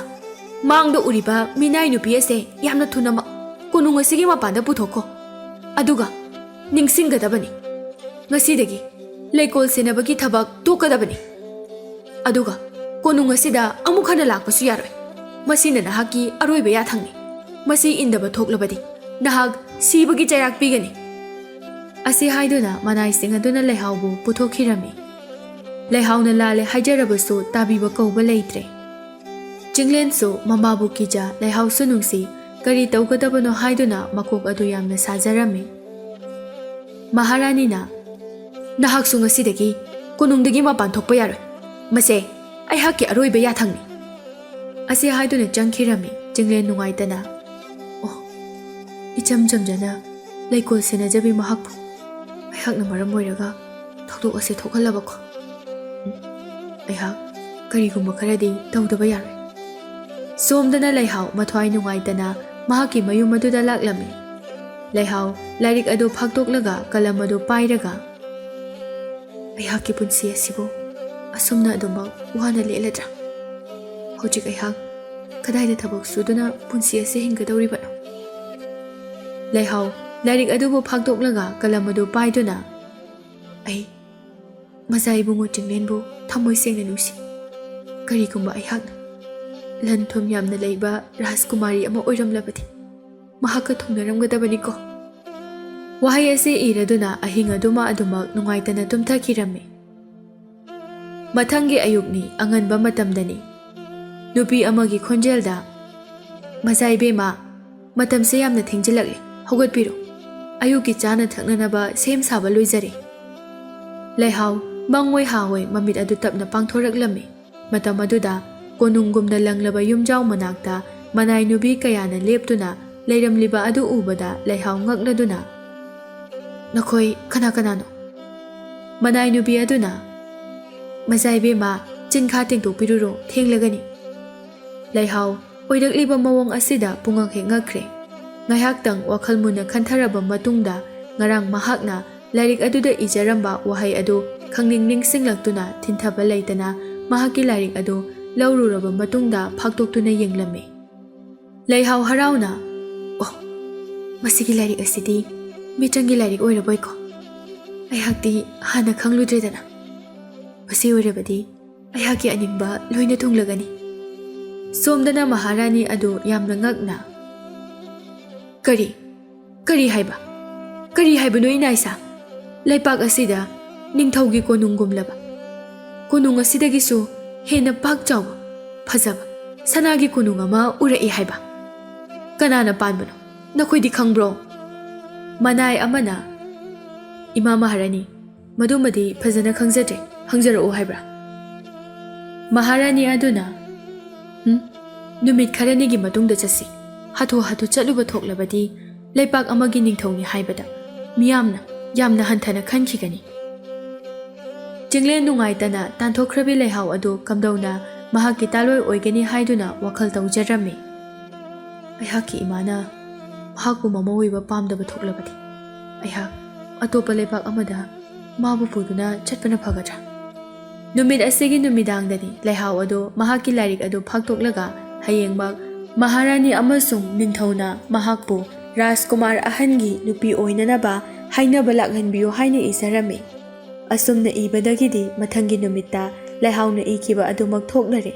ꯃꯥꯡꯗ ꯎꯔꯤꯕ ꯃꯤꯅꯥꯏ ꯅꯨꯄꯤ ꯑꯁꯦ ꯌꯥꯝꯅ ꯊꯨꯅꯃꯛ ꯀꯣꯅꯨꯡ ꯑꯁꯤꯒꯤ ꯃꯄꯥꯟꯗ ꯄꯨꯊꯣꯛꯈꯣ꯫ ꯑꯗꯨꯒ ꯅꯤꯡꯁꯤꯡꯒꯗꯕꯅꯤ, ꯉꯁꯤꯗꯒꯤ ꯂꯩꯀꯣꯜ ꯁꯦꯟꯅꯕꯒꯤ ꯊꯕꯛ ꯇꯣꯛꯀꯗꯕꯅꯤ꯫ ꯑꯗꯨꯒ ꯀꯣꯅꯨꯡ ꯑꯁꯤꯗ ꯑꯃꯨꯛ ꯍꯟꯅ ꯂꯥꯛꯄꯁꯨ ꯌꯥꯔꯣꯏ꯫ ꯃꯁꯤꯅ ꯅꯍꯥꯛꯀꯤ ꯑꯔꯣꯏꯕ ꯌꯥꯊꯪꯅꯤ꯫ ꯃꯁꯤ ꯏꯟꯗꯕ ꯊꯣꯛꯂꯕꯗꯤ "ꯅꯍꯥꯛ ꯁꯤꯕꯒꯤ ꯆꯩꯔꯥꯛ ꯄꯤꯒꯅꯤ!" ꯑꯁꯤ ꯍꯥꯏꯗꯨꯅ ꯃꯅꯥꯏꯁꯤꯡ ꯑꯗꯨꯅ ꯂꯩꯍꯥꯎꯕꯨ ꯄꯨꯊꯣꯛꯈꯤꯔꯝꯃꯤ꯫ ꯂꯩꯍꯥꯎꯅ ꯂꯥꯜꯂꯦ ꯍꯥꯏꯖꯔꯕꯁꯨ ꯇꯥꯕꯤꯕ ꯀꯧꯕ ꯂꯩꯇ꯭ꯔꯦ꯫ ꯆꯤꯡꯂꯦꯟꯁꯨ ꯃꯃꯥꯕꯨ ꯀꯤꯖ, ꯂꯩꯍꯥꯎꯁꯨ ꯅꯨꯡꯁꯤ, ꯀꯔꯤ ꯇꯧꯒꯗꯕꯅꯣ ꯍꯥꯏꯗꯨꯅ ꯃꯀꯣꯛ ꯑꯗꯨ ꯌꯥꯝꯅ ꯁꯥꯖꯔꯝꯃꯤ꯫ ꯃꯍꯥꯔꯥꯅꯤꯅ, "ꯅꯍꯥꯛꯁꯨ ꯉꯁꯤꯗꯒꯤ ꯀꯣꯅꯨꯡꯗꯒꯤ ꯃꯄꯥꯟ ꯊꯣꯛꯄ ꯌꯥꯔꯣꯏ꯫ ꯃꯁꯦ ꯑꯩꯍꯥꯛꯀꯤ ꯑꯔꯣꯏꯕ ꯌꯥꯊꯪꯅꯤ!" ꯑꯁꯤ ꯍꯥꯏꯗꯨꯅ ꯆꯪꯈꯤꯔꯝꯃꯤ꯫ ꯆꯤꯡꯂꯦꯟ ꯅꯨꯡꯉꯥꯏꯇꯅ, "ꯑꯣ, ꯏꯆꯝ ꯆꯝꯖꯅ ꯂꯩꯀꯣꯜ ꯁꯦꯟꯅꯖꯕꯤ ꯃꯍꯥꯛꯄꯨ ꯑꯩꯍꯥꯛꯅ ꯃꯔꯝ ꯑꯣꯏꯔꯒ ꯊꯧꯗꯣꯛ ꯑꯁꯤ ꯊꯣꯛꯍꯜꯂꯕꯀꯣ? ꯑꯩꯍꯥꯛ ꯀꯔꯤꯒꯨꯝꯕ ꯈꯔꯗꯤ ꯇꯧꯗꯕ ꯌꯥꯔꯣꯏ꯫" ꯁꯣꯝꯗꯅ ꯂꯩꯍꯥꯎ ꯃꯊ꯭ꯋꯥꯏ ꯅꯨꯡꯉꯥꯏꯇꯅ ꯃꯍꯥꯛꯀꯤ ꯃꯌꯨꯝ ꯑꯗꯨꯗ ꯂꯥꯛꯂꯝꯃꯤ꯫ ꯂꯩꯍꯥꯎ ꯂꯥꯏꯔꯤꯛ ꯑꯗꯨ ꯐꯥꯛꯇꯣꯛꯂꯒ ꯀꯂꯝ ꯑꯗꯨ ꯄꯥꯏꯔꯒ, "ꯑꯩꯍꯥꯛꯀꯤ ꯄꯨꯟꯁꯤ ꯑꯁꯤꯕꯨ ꯑꯁꯨꯝꯅ ꯑꯗꯨꯃꯛ ꯋꯥꯅ ꯂꯦꯜꯂꯗ꯭ꯔꯥ? ꯍꯧꯖꯤꯛ ꯑꯩꯍꯥꯛ ꯀꯗꯥꯏꯗ ꯊꯕꯛ ꯁꯨꯗꯨꯅ ꯄꯨꯟꯁꯤ ꯑꯁꯤ ꯍꯤꯡꯒꯗꯧꯔꯤꯕꯅꯣ?" ꯂꯩꯍꯥꯎ ꯂꯥꯏꯔꯤꯛ ꯑꯗꯨꯕꯨ ꯐꯥꯛꯇꯣꯛꯂꯒ ꯀꯂꯝ ꯑꯗꯨ ꯄꯥꯏꯗꯨꯅ, "ꯑꯩ ꯃꯖꯥ ꯏꯕꯨꯡꯉꯣ ꯆꯤꯡꯂꯦꯟꯕꯨ ꯊꯃꯣꯏ ꯁꯦꯡꯅ ꯅꯨꯡꯁꯤ꯫ ꯀꯔꯤꯒꯨꯝꯕ ꯑꯩꯍꯥꯛꯅ ꯂꯟ ꯊꯨꯝ ꯌꯥꯝꯅ ꯂꯩꯕ ꯔꯥꯖꯀꯨꯃꯥꯔꯤ ꯑꯃ ꯑꯣꯏꯔꯝꯂꯕꯗꯤ ꯃꯍꯥꯛꯀ ꯊꯨꯡꯅꯔꯝꯒꯗꯕꯅꯤꯀꯣ꯫" ꯋꯥꯍꯩ ꯑꯁꯤ ꯏꯔꯗꯨꯅ ꯑꯍꯤꯡ ꯑꯗꯨꯃ ꯑꯗꯨꯃꯛ ꯅꯨꯡꯉꯥꯏꯇꯅ ꯇꯨꯝꯊꯈꯤꯔꯝꯃꯤ꯫ ꯃꯊꯪꯒꯤ ꯑꯌꯨꯛꯅꯤ, ꯑꯉꯟꯕ ꯃꯇꯝꯗꯅꯤ꯫ ꯅꯨꯄꯤ ꯑꯃꯒꯤ ꯈꯣꯟꯖꯦꯜꯗ, "ꯃꯖꯥ ꯏꯕꯦꯝꯃ, ꯃꯇꯝꯁꯦ ꯌꯥꯝꯅ ꯊꯦꯡꯖꯤꯜꯂꯛꯂꯦ, ꯍꯧꯒꯠꯄꯤꯔꯣ꯫ ꯑꯌꯨꯛꯀꯤ ꯆꯥꯅ ꯊꯛꯅꯅꯕ ꯁꯦꯝ ꯁꯥꯕ ꯂꯣꯏꯖꯔꯦ꯫" ꯂꯩꯍꯥꯎ ꯃꯪꯑꯣꯏ ꯍꯥꯑꯣꯏ ꯃꯃꯤꯠ ꯑꯗꯨ ꯇꯞꯅ ꯄꯥꯡꯊꯣꯔꯛꯂꯝꯃꯤ꯫ ꯃꯇꯝ ꯑꯗꯨꯗ ꯀꯣꯅꯨꯡꯒꯨꯝꯅ ꯂꯪꯂꯕ ꯌꯨꯝꯖꯥꯎ ꯃꯅꯥꯛꯇ ꯃꯅꯥꯏ ꯅꯨꯄꯤ ꯀꯌꯥꯅ ꯂꯦꯞꯇꯨꯅ ꯂꯩꯔꯝꯂꯤꯕ ꯑꯗꯨ ꯎꯕꯗ ꯂꯩꯍꯥꯎ ꯉꯛꯂꯗꯨꯅ, "ꯅꯈꯣꯏ ꯀꯅꯥ ꯀꯅꯥꯅꯣ?" ꯃꯅꯥꯏ ꯅꯨꯄꯤ ꯑꯗꯨꯅ, "ꯃꯖꯥ ꯏꯕꯦꯝꯃ, ꯆꯤꯟꯈꯥ ꯇꯦꯡꯊꯣꯛꯄꯤꯔꯨꯔꯣ, ꯊꯦꯡꯂꯒꯅꯤ꯫" ꯂꯩꯍꯥꯎ ꯑꯣꯏꯔꯛꯂꯤꯕ ꯃꯑꯣꯡ ꯑꯁꯤꯗ ꯄꯨꯡꯉꯛ ꯍꯦꯛ ꯉꯛꯈ꯭ꯔꯦ꯫ ꯉꯥꯏꯍꯥꯛꯇꯪ ꯋꯥꯈꯜ ꯃꯨꯟꯅ ꯈꯟꯊꯔꯕ ꯃꯇꯨꯡꯗ ꯉꯔꯥꯡ ꯃꯍꯥꯛꯅ ꯂꯥꯏꯔꯤꯛ ꯑꯗꯨꯗ ꯏꯖꯔꯝꯕ ꯋꯥꯍꯩ ꯑꯗꯨ ꯈꯪꯅꯤꯡ ꯅꯤꯡꯁꯤꯡꯂꯛꯇꯨꯅ ꯊꯤꯟꯊꯕ ꯂꯩꯇꯅ ꯃꯍꯥꯛꯀꯤ ꯂꯥꯏꯔꯤꯛ ꯑꯗꯨ ꯂꯧꯔꯨꯔꯕ ꯃꯇꯨꯡꯗ ꯐꯥꯛꯇꯣꯛꯇꯨꯅ ꯌꯦꯡꯂꯝꯃꯤ꯫ ꯂꯩꯍꯥꯎ ꯍꯔꯥꯎꯅ, "ꯑꯣ, ꯃꯁꯤꯒꯤ ꯂꯥꯏꯔꯤꯛ ꯑꯁꯤꯗꯤ ꯃꯤꯇ꯭ꯔꯪꯒꯤ ꯂꯥꯏꯔꯤꯛ ꯑꯣꯏꯔꯕꯣꯏꯀꯣ? ꯑꯩꯍꯥꯛꯇꯤ ꯍꯥꯟꯅ ꯈꯪꯂꯨꯗ꯭ꯔꯦꯗꯅ꯫ ꯃꯁꯤ ꯑꯣꯏꯔꯕꯗꯤ ꯑꯩꯍꯥꯛꯀꯤ ꯑꯅꯤꯡꯕ ꯂꯣꯏꯅ ꯊꯨꯡꯂꯒꯅꯤ꯫" ꯁꯣꯝꯗꯅ ꯃꯍꯥꯔꯥꯅꯤ ꯑꯗꯨ ꯌꯥꯝꯅ ꯉꯛꯅ, "ꯀꯔꯤ? "ꯀꯔꯤ ꯍꯥꯏꯕ? ꯀꯔꯤ ꯍꯥꯏꯕꯅꯣ, ꯏꯅꯥꯏꯁꯥ? ꯂꯩꯄꯥꯛ ꯑꯁꯤꯗ ꯅꯤꯡꯊꯧꯒꯤ ꯀꯣꯅꯨꯡꯒꯨꯝꯂꯕ, ꯀꯣꯅꯨꯡ ꯑꯁꯤꯗꯒꯤꯁꯨ ꯍꯦꯟꯅ ꯄꯥꯛ ꯆꯥꯎꯕ, ꯐꯖꯕ ꯁꯅꯥꯒꯤ ꯀꯣꯅꯨꯡ ꯑꯃ ꯎꯔꯛꯏ ꯍꯥꯏꯕ? ꯀꯅꯥꯅ ꯄꯥꯟꯕꯅꯣ? ꯅꯈꯣꯏꯗꯤ ꯈꯪꯕ꯭ꯔꯣ?" ꯃꯅꯥꯏ ꯑꯃꯅ, "ꯏꯃꯥ ꯃꯍꯥꯔꯥꯅꯤ, ꯃꯗꯨꯃꯗꯤ ꯐꯖꯅ ꯈꯪꯖꯗ꯭ꯔꯦ, ꯍꯪꯖꯔꯛꯎ ꯍꯥꯏꯕ꯭ꯔꯥ?" ꯃꯍꯥꯔꯥꯅꯤ ꯑꯗꯨꯅ, "ꯍꯨꯝ, ꯅꯨꯃꯤꯠ ꯈꯔꯅꯤꯒꯤ ꯃꯇꯨꯡꯗ ꯆꯠꯁꯤ꯫ ꯍꯥꯊꯨ ꯍꯥꯊꯨ ꯆꯠꯂꯨꯕ ꯊꯣꯛꯂꯕꯗꯤ ꯂꯩꯄꯥꯛ ꯑꯃꯒꯤ ꯅꯤꯡꯊꯧꯅꯤ ꯍꯥꯏꯕꯗ ꯃꯤꯌꯥꯝꯅ ꯌꯥꯝꯅ ꯍꯟꯊꯅ ꯈꯟꯈꯤꯒꯅꯤ꯫" ꯆꯤꯡꯂꯦꯟ ꯅꯨꯡꯉꯥꯏꯇꯅ ꯇꯥꯟꯊꯣꯛꯈ꯭ꯔꯕꯤ ꯂꯩꯍꯥꯎ ꯑꯗꯨ ꯀꯝꯗꯧꯅ ꯃꯍꯥꯛꯀꯤ ꯇꯥꯂꯣꯏ ꯑꯣꯏꯒꯅꯤ ꯍꯥꯏꯗꯨꯅ ꯋꯥꯈꯜ ꯇꯧꯖꯔꯝꯃꯤ꯫ "ꯑꯩꯍꯥꯛꯀꯤ ꯏꯃꯥꯅ ꯃꯍꯥꯛꯄꯨ ꯃꯃꯧ ꯑꯣꯏꯕ ꯄꯥꯝꯗꯕ ꯊꯣꯛꯂꯕꯗꯤ ꯑꯩꯍꯥꯛ ꯑꯇꯣꯞꯄ ꯂꯩꯕꯥꯛ ꯑꯃꯗ ꯃꯥꯕꯨ ꯄꯨꯗꯨꯅ ꯆꯠꯄꯅ ꯐꯒꯗ꯭ꯔꯥ?" ꯅꯨꯃꯤꯠ ꯑꯁꯤꯒꯤ ꯅꯨꯃꯤꯗꯥꯡꯗꯅꯤ ꯂꯩꯍꯥꯎ ꯑꯗꯨ ꯃꯍꯥꯛꯀꯤ ꯂꯥꯏꯔꯤꯛ ꯑꯗꯨ ꯐꯥꯛꯇꯣꯛꯂꯒ ꯍꯌꯦꯡꯃꯛ ꯃꯍꯥꯔꯥꯅꯤ ꯑꯃꯁꯨꯡ ꯅꯤꯡꯊꯧꯅ ꯃꯍꯥꯛꯄꯨ ꯔꯥꯖꯀꯨꯃꯥꯔ ꯑꯍꯟꯒꯤ ꯅꯨꯄꯤ ꯑꯣꯏꯅꯅꯕ ꯍꯥꯏꯅꯕ ꯂꯥꯛꯍꯟꯕꯤꯌꯨ ꯍꯥꯏꯅ ꯏꯖꯔꯝꯃꯤ꯫ ꯑꯁꯨꯝꯅ ꯏꯕꯗꯒꯤꯗꯤ ꯃꯊꯪꯒꯤ ꯅꯨꯃꯤꯠꯇ ꯂꯩꯍꯥꯎꯅ ꯏꯈꯤꯕ ꯑꯗꯨꯃꯛ ꯊꯣꯛꯅꯔꯦ꯫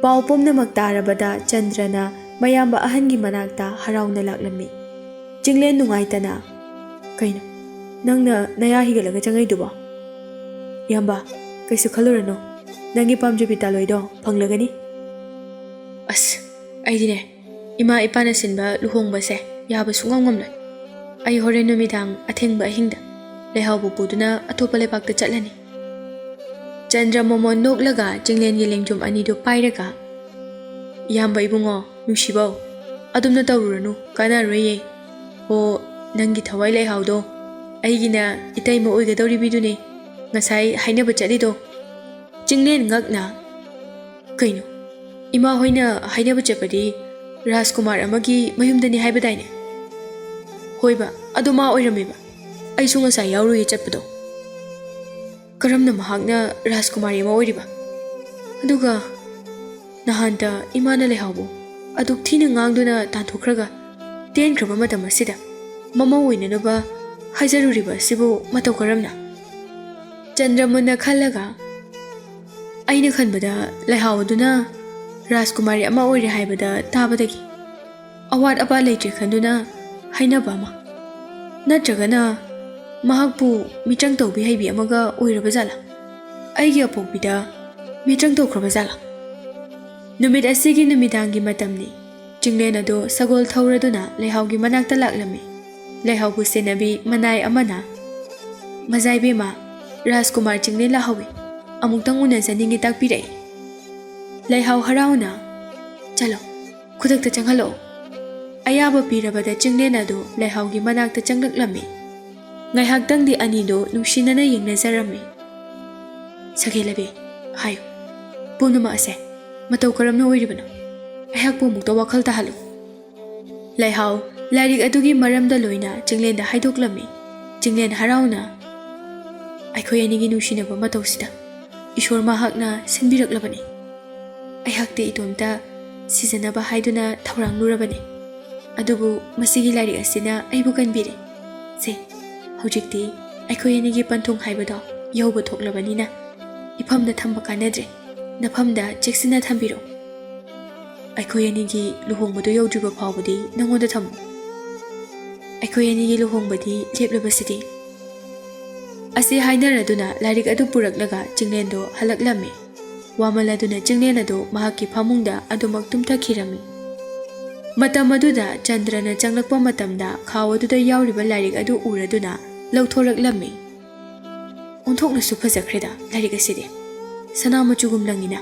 ꯄꯥꯎ ꯄꯨꯝꯅꯃꯛ ꯇꯥꯔꯕꯗ ꯆꯟꯗ꯭ꯔꯅ ꯃꯌꯥꯝꯕ ꯑꯍꯟꯒꯤ ꯃꯅꯥꯛꯇ ꯍꯔꯥꯎꯅ ꯂꯥꯛꯂꯝꯃꯤ꯫ ꯆꯤꯡꯂꯦꯟ ꯅꯨꯡꯉꯥꯏꯇꯅ, "ꯀꯩꯅꯣ, ꯅꯪꯅ ꯅꯌꯥ ꯍꯤꯒꯠꯂꯒ ꯆꯪꯉꯛꯏꯗꯨꯕꯣ? ꯏꯌꯥꯝꯕ, ꯀꯩꯁꯨ ꯈꯜꯂꯨꯔꯅꯨ, ꯅꯪꯒꯤ ꯄꯥꯝꯖꯕꯤ ꯇꯥꯂꯣꯏꯗꯣ ꯐꯪꯂꯒꯅꯤ꯫" "ꯑꯁ, ꯑꯩꯗꯤꯅꯦ, ꯏꯃꯥ ꯏꯄꯥꯅ ꯁꯤꯟꯕ ꯂꯨꯍꯣꯡꯕꯁꯦ ꯌꯥꯕ ꯁꯨꯡꯉꯝ ꯉꯝꯂꯣꯏ꯫ ꯑꯩ ꯍꯣꯔꯦꯟ ꯅꯨꯃꯤꯗꯥꯡ ꯑꯊꯦꯡꯕ ꯑꯍꯤꯡꯗ ꯂꯩꯍꯥꯎꯕꯨ ꯄꯨꯗꯨꯅ ꯑꯇꯣꯞꯄ ꯂꯩꯕꯥꯛꯇ ꯆꯠꯂꯅꯤ꯫" ꯆꯟꯗ꯭ꯔ ꯃꯣꯃꯣꯟ ꯅꯣꯛꯂꯒ ꯆꯤꯡꯂꯦꯟꯒꯤ ꯂꯦꯡꯖꯨꯝ ꯑꯅꯤꯗꯨ ꯄꯥꯏꯔꯒ, "ꯏꯌꯥꯝꯕ ꯏꯕꯨꯡꯉꯣ, ꯅꯨꯡꯁꯤꯕꯧ, ꯑꯗꯨꯝꯅ ꯇꯧꯔꯨꯔꯅꯨ, ꯀꯥꯟꯅꯔꯣꯏꯌꯦ꯫ ꯍꯣ, ꯅꯪꯒꯤ ꯊꯋꯥꯏ ꯂꯩꯍꯥꯎꯗꯣ ꯑꯩꯒꯤꯅ ꯏꯇꯩꯃ ꯑꯣꯏꯒꯗꯧꯔꯤꯕꯤꯗꯨꯅꯦ ꯉꯁꯥꯏ ꯍꯥꯏꯅꯕ ꯆꯠꯂꯤꯗꯣ꯫" ꯆꯤꯡꯂꯦꯟ ꯉꯛꯅ, "ꯀꯩꯅꯣ, ꯏꯃꯥ ꯍꯣꯏꯅ ꯍꯥꯏꯅꯕ ꯆꯠꯄꯗꯤ ꯔꯥꯖꯀꯨꯃꯥꯔ ꯑꯃꯒꯤ ꯃꯌꯨꯝꯗꯅꯤ ꯍꯥꯏꯕꯗꯥꯏꯅꯦ?" "ꯍꯣꯏꯕ, ꯑꯗꯣ ꯃꯥ ꯑꯣꯏꯔꯝꯃꯦꯕ꯫ ꯑꯩꯁꯨ ꯉꯁꯥꯏ ꯌꯥꯎꯔꯨꯏ ꯆꯠꯄꯗꯣ꯫" "ꯀꯔꯝꯅ ꯃꯍꯥꯛꯅ ꯔꯥꯖꯀꯨꯃꯥꯔꯤ ꯑꯃ ꯑꯣꯏꯔꯤꯕ? ꯑꯗꯨꯒ ꯅꯍꯥꯟꯇ ꯏꯃꯥꯅ ꯂꯩꯍꯥꯎꯕꯨ ꯑꯗꯨꯛ ꯊꯤꯅ ꯉꯥꯡꯗꯨꯅ ꯇꯥꯟꯊꯣꯛꯈ꯭ꯔꯒ ꯇꯦꯟꯈ꯭ꯔꯕ ꯃꯇꯝ ꯑꯁꯤꯗ ꯃꯃꯧ ꯑꯣꯏꯅꯅꯕ ꯍꯥꯏꯖꯔꯨꯔꯤꯕ ꯑꯁꯤꯕꯨ ꯃꯇꯧ ꯀꯔꯝꯅ?" ꯆꯟꯗ꯭ꯔꯃꯨꯟꯅ ꯈꯜꯂꯒ, "ꯑꯩꯅ ꯈꯟꯕꯗ ꯂꯩꯍꯥꯎ ꯑꯗꯨꯅ ꯔꯥꯖꯀꯨꯃꯥꯔꯤ ꯑꯃ ꯑꯣꯏꯔꯦ ꯍꯥꯏꯕꯗ ꯇꯥꯕꯗꯒꯤ ꯑꯋꯥꯠ ꯑꯄꯥ ꯂꯩꯇ꯭ꯔꯦ ꯈꯟꯗꯨꯅ ꯍꯥꯏꯅꯕ ꯑꯃ, ꯅꯠꯇ꯭ꯔꯒꯅ ꯃꯍꯥꯛꯄꯨ ꯃꯤꯇ꯭ꯔꯪ ꯇꯧꯕꯤ ꯍꯩꯕꯤ ꯑꯃꯒ ꯑꯣꯏꯔꯕ ꯖꯥꯠꯂꯥ? ꯑꯩꯒꯤ ꯑꯄꯣꯛꯄꯤꯗ ꯃꯤꯇ꯭ꯔꯪ ꯇꯧꯈ꯭ꯔꯕ ꯖꯥꯠꯂꯥ? ꯅꯨꯃꯤꯠ ꯑꯁꯤꯒꯤ ꯅꯨꯃꯤꯗꯥꯡꯒꯤ ꯃꯇꯝꯅꯤ꯫ ꯆꯤꯡꯂꯦꯟ ꯑꯗꯨ ꯁꯒꯣꯜ ꯊꯧꯔꯗꯨꯅ ꯂꯩꯍꯥꯎꯒꯤ ꯃꯅꯥꯛꯇ ꯂꯥꯛꯂꯝꯃꯤ꯫ ꯂꯩꯍꯥꯎꯕꯨ ꯁꯦꯟꯅꯕꯤ ꯃꯅꯥꯏ ꯑꯃꯅ, "ꯃꯖꯥꯏꯕꯦꯝꯃ, ꯔꯥꯖꯀꯨꯃꯥꯔ ꯆꯤꯡꯂꯦꯟ ꯂꯥꯛꯍꯧꯏ꯫ ꯑꯃꯨꯛꯇꯪ ꯎꯅꯖꯅꯤꯡꯉꯤ" ꯇꯥꯛꯄꯤꯔꯛꯏ꯫ ꯂꯩꯍꯥꯎ ꯍꯔꯥꯎꯅ, "ꯆꯠꯂꯣ, ꯈꯨꯗꯛꯇ ꯆꯪꯍꯜꯂꯛꯑꯣ"꯫ ꯑꯌꯥꯕ ꯄꯤꯔꯕꯗ ꯆꯤꯡꯂꯦꯟ ꯑꯗꯨ ꯂꯩꯍꯥꯎꯒꯤ ꯃꯅꯥꯛꯇ ꯆꯪꯂꯛꯂꯝꯃꯤ꯫ ꯉꯥꯏꯍꯥꯛꯇꯪꯗꯤ ꯑꯅꯤꯗꯨ ꯅꯨꯡꯁꯤꯅꯅ ꯌꯦꯡꯅꯖꯔꯝꯃꯤ꯫ "ꯁꯒꯦꯂꯕꯤ, ꯍꯥꯏꯌꯨ, ꯄꯨꯝꯅꯃꯛ ꯑꯁꯦ ꯃꯇꯧ ꯀꯔꯝꯅ ꯑꯣꯏꯔꯤꯕꯅꯣ? ꯑꯩꯍꯥꯛꯄꯨ ꯑꯃꯨꯛꯇ ꯋꯥꯈꯜ ꯇꯥꯍꯜꯂꯨ"꯫ ꯂꯩꯍꯥꯎ ꯂꯥꯏꯔꯤꯛ ꯑꯗꯨꯒꯤ ꯃꯔꯝꯗ ꯂꯣꯏꯅ ꯆꯤꯡꯂꯦꯟꯗ ꯍꯥꯏꯗꯣꯛꯂꯝꯃꯤ꯫ ꯆꯤꯡꯂꯦꯟ ꯍꯔꯥꯎꯅ, "ꯑꯩꯈꯣꯏ ꯑꯅꯤꯒꯤ ꯅꯨꯡꯁꯤꯅꯕ ꯃꯇꯧꯁꯤꯗ ꯏꯁꯣꯔ ꯃꯍꯥꯛꯅ ꯁꯤꯟꯕꯤꯔꯛꯂꯕꯅꯤ꯫ ꯑꯩꯍꯥꯛꯇꯤ ꯏꯇꯣꯝꯇ ꯁꯤꯖꯅꯕ ꯍꯥꯏꯗꯨꯅ ꯊꯧꯔꯥꯡꯂꯨꯔꯕꯅꯤ꯫ ꯑꯗꯨꯕꯨ ꯃꯁꯤꯒꯤ ꯂꯥꯏꯔꯤꯛ ꯑꯁꯤꯅ ꯑꯩꯕꯨ ꯀꯟꯕꯤꯔꯦ꯫ ꯁꯦ, ꯍꯧꯖꯤꯛꯇꯤ ꯑꯩꯈꯣꯏ ꯑꯅꯤꯒꯤ ꯄꯟꯊꯨꯡ ꯍꯥꯏꯕꯗꯣ ꯌꯧꯕ ꯊꯣꯛꯂꯕꯅꯤꯅ ꯏꯐꯝꯗ ꯊꯝꯕ ꯀꯥꯟꯅꯗ꯭ꯔꯦ꯫ ꯅꯐꯝꯗ ꯆꯦꯛꯁꯤꯟꯅ ꯊꯝꯕꯤꯔꯣ꯫ ꯑꯩꯈꯣꯏ ꯑꯅꯤꯒꯤ ꯂꯨꯍꯣꯡꯕꯗꯨ ꯌꯧꯗ꯭ꯔꯤꯕ ꯐꯥꯎꯕꯗꯤ ꯅꯉꯣꯟꯗ ꯊꯝꯃꯨ꯫ ꯑꯩꯈꯣꯏ ꯑꯅꯤꯒꯤ ꯂꯨꯍꯣꯡꯕꯗꯤ ꯂꯦꯞꯂꯕꯁꯤꯗꯤ"꯫ ꯑꯁꯤ ꯍꯥꯏꯅꯔꯗꯨꯅ ꯂꯥꯏꯔꯤꯛ ꯑꯗꯨ ꯄꯨꯔꯛꯂꯒ ꯆꯤꯡꯂꯦꯟꯗꯣ ꯍꯜꯂꯛꯂꯝꯃꯤ꯫ ꯋꯥꯃꯜꯂꯗꯨꯅ ꯆꯤꯡꯂꯦꯟ ꯑꯗꯨ ꯃꯍꯥꯛꯀꯤ ꯐꯃꯨꯡꯗ ꯑꯗꯨꯃꯛ ꯇꯨꯝꯊꯈꯤꯔꯝꯃꯤ꯫ ꯃꯇꯝ ꯑꯗꯨꯗ ꯆꯟꯗ꯭ꯔꯅ ꯆꯪꯂꯛꯄ ꯃꯇꯝꯗ ꯈꯥꯎ ꯑꯗꯨꯗ ꯌꯥꯎꯔꯤꯕ ꯂꯥꯏꯔꯤꯛ ꯑꯗꯨ ꯎꯔꯗꯨꯅ ꯂꯧꯊꯣꯔꯛꯂꯝꯃꯤ꯫ "ꯑꯣꯟꯊꯣꯛꯅꯁꯨ ꯐꯖꯈ꯭ꯔꯦꯗ ꯂꯥꯏꯔꯤꯛ ꯑꯁꯤꯗꯤ꯫ ꯁꯅꯥ ꯃꯆꯨꯒꯨꯝ ꯂꯪꯉꯤꯅ꯫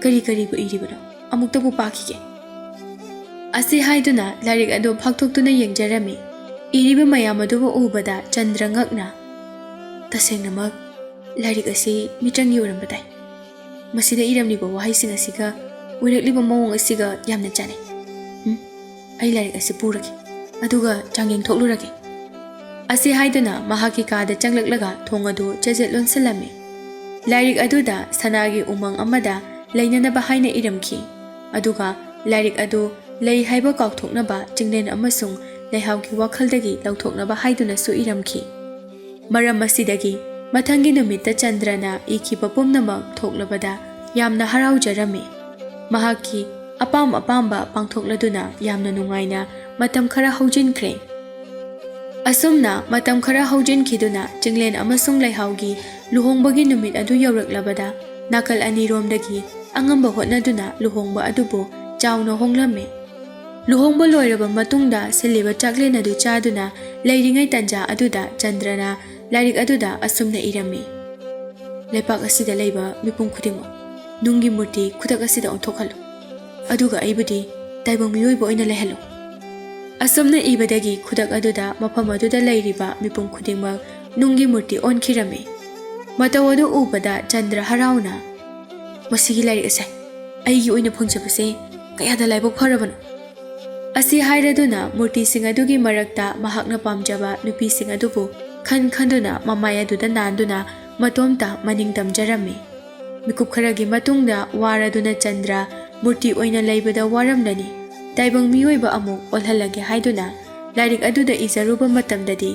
ꯀꯔꯤ ꯀꯔꯤꯕꯨ ꯏꯔꯤꯕꯅꯣ? ꯑꯃꯨꯛꯇꯕꯨ ꯄꯥꯈꯤꯒꯦ"꯫ ꯑꯁꯤ ꯍꯥꯏꯗꯨꯅ ꯂꯥꯏꯔꯤꯛ ꯑꯗꯨ ꯐꯥꯛꯇꯣꯛꯇꯨꯅ ꯌꯦꯡꯖꯔꯝꯃꯤ꯫ ꯏꯔꯤꯕ ꯃꯌꯥꯝ ꯑꯗꯨꯕꯨ ꯎꯕꯗ ꯆꯟꯗ꯭ꯔ ꯉꯛꯅ, "ꯇꯁꯦꯡꯅꯃꯛ ꯂꯥꯏꯔꯤꯛ ꯑꯁꯤ ꯃꯤꯇ꯭ꯔꯪꯒꯤ ꯑꯣꯏꯔꯝꯕ ꯇꯥꯏ꯫ ꯃꯁꯤꯗ ꯏꯔꯝꯂꯤꯕ ꯋꯥꯍꯩꯁꯤꯡ ꯑꯁꯤꯒ ꯑꯣꯏꯔꯛꯂꯤꯕ ꯃꯑꯣꯡ ꯑꯁꯤꯒ ꯌꯥꯝꯅ ꯆꯥꯅꯩ꯫ ꯎꯝ, ꯑꯩ ꯂꯥꯏꯔꯤꯛ ꯑꯁꯤ ꯄꯨꯔꯒꯦ, ꯑꯗꯨꯒ ꯆꯥꯡꯌꯦꯡ ꯊꯣꯛꯂꯨꯔꯒꯦ"꯫ ꯑꯁꯤ ꯍꯥꯏꯗꯨꯅ ꯃꯍꯥꯛꯀꯤ ꯀꯥꯗ ꯆꯪꯂꯛꯂꯒ ꯊꯣꯡ ꯑꯗꯨ ꯆꯦꯖꯦꯠ ꯂꯣꯟꯁꯤꯜꯂꯝꯃꯤ꯫ ꯂꯥꯏꯔꯤꯛ ꯑꯗꯨꯗ ꯁꯅꯥꯒꯤ ꯎꯃꯪ ꯑꯃꯗ ꯂꯩꯅꯅꯕ ꯍꯥꯏꯅ ꯏꯔꯝꯈꯤ꯫ ꯑꯗꯨꯒ ꯂꯥꯏꯔꯤꯛ ꯑꯗꯨ ꯂꯩ ꯍꯥꯏꯕ ꯀꯥꯎꯊꯣꯛꯅꯕ ꯆꯤꯡꯂꯦꯟ ꯑꯃꯁꯨꯡ ꯂꯩꯍꯥꯎꯒꯤ ꯋꯥꯈꯜꯗꯒꯤ ꯂꯧꯊꯣꯛꯅꯕ ꯍꯥꯏꯗꯨꯅꯁꯨ ꯏꯔꯝꯈꯤ꯫ ꯃꯔꯝ ꯑꯁꯤꯗꯒꯤ ꯃꯊꯪꯒꯤ ꯅꯨꯃꯤꯠꯇ ꯆꯟꯗ꯭ꯔꯅ ꯏꯈꯤꯕ ꯄꯨꯝꯅꯃꯛ ꯊꯣꯛꯂꯕꯗ ꯌꯥꯝꯅ ꯍꯔꯥꯎꯖꯔꯝꯃꯤ꯫ ꯃꯍꯥꯛꯀꯤ ꯑꯄꯥꯝ ꯑꯄꯥꯝꯕ ꯄꯥꯡꯊꯣꯛꯂꯗꯨꯅ ꯌꯥꯝꯅ ꯅꯨꯡꯉꯥꯏꯅ ꯃꯇꯝ ꯈꯔ ꯍꯧꯖꯤꯟꯈ꯭ꯔꯦ꯫ ꯑꯁꯨꯝꯅ ꯃꯇꯝ ꯈꯔ ꯍꯧꯖꯤꯟꯈꯤꯗꯨꯅ ꯆꯤꯡꯂꯦꯟ ꯑꯃꯁꯨꯡ ꯂꯩꯍꯥꯎꯒꯤ ꯂꯨꯍꯣꯡꯕꯒꯤ ꯅꯨꯃꯤꯠ ꯑꯗꯨ ꯌꯧꯔꯛꯂꯕꯗ ꯅꯥꯀꯜ ꯑꯅꯤꯔꯣꯝꯗꯒꯤ ꯑꯉꯝꯕ ꯍꯣꯠꯅꯗꯨꯅ ꯂꯨꯍꯣꯡꯕ ꯑꯗꯨꯕꯨ ꯆꯥꯎꯅ ꯍꯣꯡꯂꯝꯃꯤ꯫ ꯂꯨꯍꯣꯡꯕ ꯂꯣꯏꯔꯕ ꯃꯇꯨꯡꯗ ꯁꯤꯜꯂꯤꯕ ꯆꯥꯛꯂꯦꯟ ꯑꯗꯨ ꯆꯥꯗꯨꯅ ꯂꯩꯔꯤꯉꯩ ꯇꯟꯖꯥ ꯑꯗꯨꯗ ꯆꯟꯗ꯭ꯔꯅ ꯂꯥꯏꯔꯤꯛ ꯑꯗꯨꯗ ꯑꯁꯨꯝꯅ ꯏꯔꯝꯃꯤ: "ꯂꯩꯄꯥꯛ ꯑꯁꯤꯗ ꯂꯩꯕ ꯃꯤꯄꯨꯝ ꯈꯨꯗꯤꯡꯃꯛ ꯅꯨꯡꯒꯤ ꯃꯨꯔꯇꯤ ꯈꯨꯗꯛ ꯑꯁꯤꯗ ꯑꯣꯟꯊꯣꯛꯍꯜꯂꯨ, ꯑꯗꯨꯒ ꯑꯩꯕꯨꯗꯤ ꯇꯥꯏꯕꯪ ꯃꯤꯑꯣꯏꯕ ꯑꯣꯏꯅ ꯂꯩꯍꯜꯂꯨ"꯫ ꯑꯁꯨꯝꯅ ꯏꯕꯗꯒꯤ ꯈꯨꯗꯛ ꯑꯗꯨꯗ ꯃꯐꯝ ꯑꯗꯨꯗ ꯂꯩꯔꯤꯕ ꯃꯤꯄꯨꯝ ꯈꯨꯗꯤꯡꯃꯛ ꯅꯨꯡꯒꯤ ꯃꯨꯔꯇꯤ ꯑꯣꯟꯈꯤꯔꯝꯃꯤ꯫ ꯃꯇꯧ ꯑꯗꯨ ꯎꯕꯗ ꯆꯟꯗ꯭ꯔ ꯍꯔꯥꯎꯅ, "ꯃꯁꯤꯒꯤ ꯂꯥꯏꯔꯤꯛ ꯑꯁꯦ ꯑꯩꯒꯤ ꯑꯣꯏꯅ ꯐꯪꯖꯕꯁꯦ ꯀꯌꯥꯗ ꯂꯥꯏꯕꯛ ꯐꯔꯕꯅꯣ!" ꯑꯁꯤ ꯍꯥꯏꯔꯗꯨꯅ ꯃꯨꯔꯇꯤꯁꯤꯡ ꯑꯗꯨꯒꯤ ꯃꯔꯛꯇ ꯃꯍꯥꯛꯅ ꯄꯥꯝꯖꯕ ꯅꯨꯄꯤꯁꯤꯡ ꯑꯗꯨꯕꯨ ꯈꯟ ꯈꯟꯗꯨꯅ ꯃꯃꯥꯏ ꯑꯗꯨꯗ ꯅꯥꯟꯗꯨꯅ ꯃꯇꯣꯝꯇ ꯃꯅꯤꯡ ꯇꯝꯖꯔꯝꯃꯤ꯫ ꯃꯤꯀꯨꯞ ꯈꯔꯒꯤ ꯃꯇꯨꯡꯗ ꯋꯥꯔꯗꯨꯅ ꯆꯟꯗ꯭ꯔ ꯃꯨꯔꯇꯤ ꯑꯣꯏꯅ ꯂꯩꯕꯗ ꯋꯥꯔꯝꯂꯅꯤ, ꯇꯥꯏꯕꯪ ꯃꯤꯑꯣꯏꯕ ꯑꯃꯨꯛ ꯑꯣꯜꯍꯜꯂꯒꯦ ꯍꯥꯏꯗꯨꯅ ꯂꯥꯏꯔꯤꯛ ꯑꯗꯨꯗ ꯏꯖꯔꯨꯕ ꯃꯇꯝꯗꯗꯤ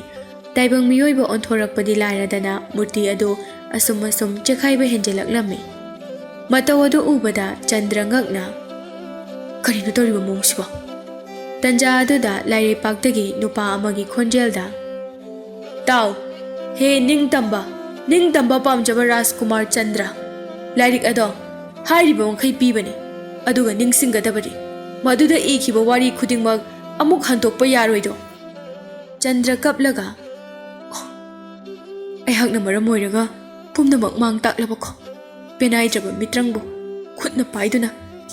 ꯇꯥꯏꯕꯪ ꯃꯤꯑꯣꯏꯕ ꯑꯣꯟꯊꯣꯔꯛꯄꯗꯤ ꯂꯥꯏꯔꯗꯅ ꯃꯨꯔꯇꯤ ꯑꯗꯨ ꯑꯁꯨꯝ ꯑꯁꯨꯝ ꯆꯦꯈꯥꯏꯕ ꯍꯦꯟꯖꯤꯜꯂꯛꯂꯝꯃꯤ꯫ ꯃꯇꯧ ꯑꯗꯨ ꯎꯕꯗ ꯆꯟꯗ꯭ꯔ ꯉꯛꯅ, "ꯀꯔꯤꯅꯣ ꯇꯧꯔꯤꯕ ꯃꯑꯣꯡꯁꯤꯕꯣ?" ꯇꯟꯖꯥ ꯑꯗꯨꯗ ꯂꯥꯏꯔꯩꯄꯥꯛꯇꯒꯤ ꯅꯨꯄꯥ ꯑꯃꯒꯤ ꯈꯣꯟꯖꯦꯜꯗ, "ꯇꯥꯎ, ꯍꯦ ꯅꯤꯡꯇꯝꯕ, ꯅꯤꯡꯇꯝꯕ ꯄꯥꯝꯖꯕ ꯔꯥꯖꯀꯨꯃꯥꯔ ꯆꯟꯗ꯭ꯔ, ꯂꯥꯏꯔꯤꯛ ꯑꯗꯣ ꯍꯥꯏꯔꯤꯕ ꯃꯈꯩ ꯄꯤꯕꯅꯤ, ꯑꯗꯨꯒ ꯅꯤꯡꯁꯤꯡꯒꯗꯕꯅꯤ, ꯃꯗꯨꯗ ꯏꯈꯤꯕ ꯋꯥꯔꯤ ꯈꯨꯗꯤꯡꯃꯛ ꯑꯃꯨꯛ ꯍꯟꯗꯣꯛꯄ ꯌꯥꯔꯣꯏꯗꯣ"꯫ ꯆꯟꯗ꯭ꯔ ꯀꯞꯂꯒ, "ꯑꯣ, ꯑꯩꯍꯥꯛꯅ ꯃꯔꯝ ꯑꯣꯏꯔꯒ ꯄꯨꯝꯅꯃꯛ ꯃꯥꯡ ꯇꯥꯛꯂꯕꯀꯣ? ꯄꯦꯅꯥꯏꯗ꯭ꯔꯕ ꯃꯤꯇ꯭ꯔꯪꯕꯨ ꯈꯨꯠꯅ ꯄꯥꯏꯗꯨꯅ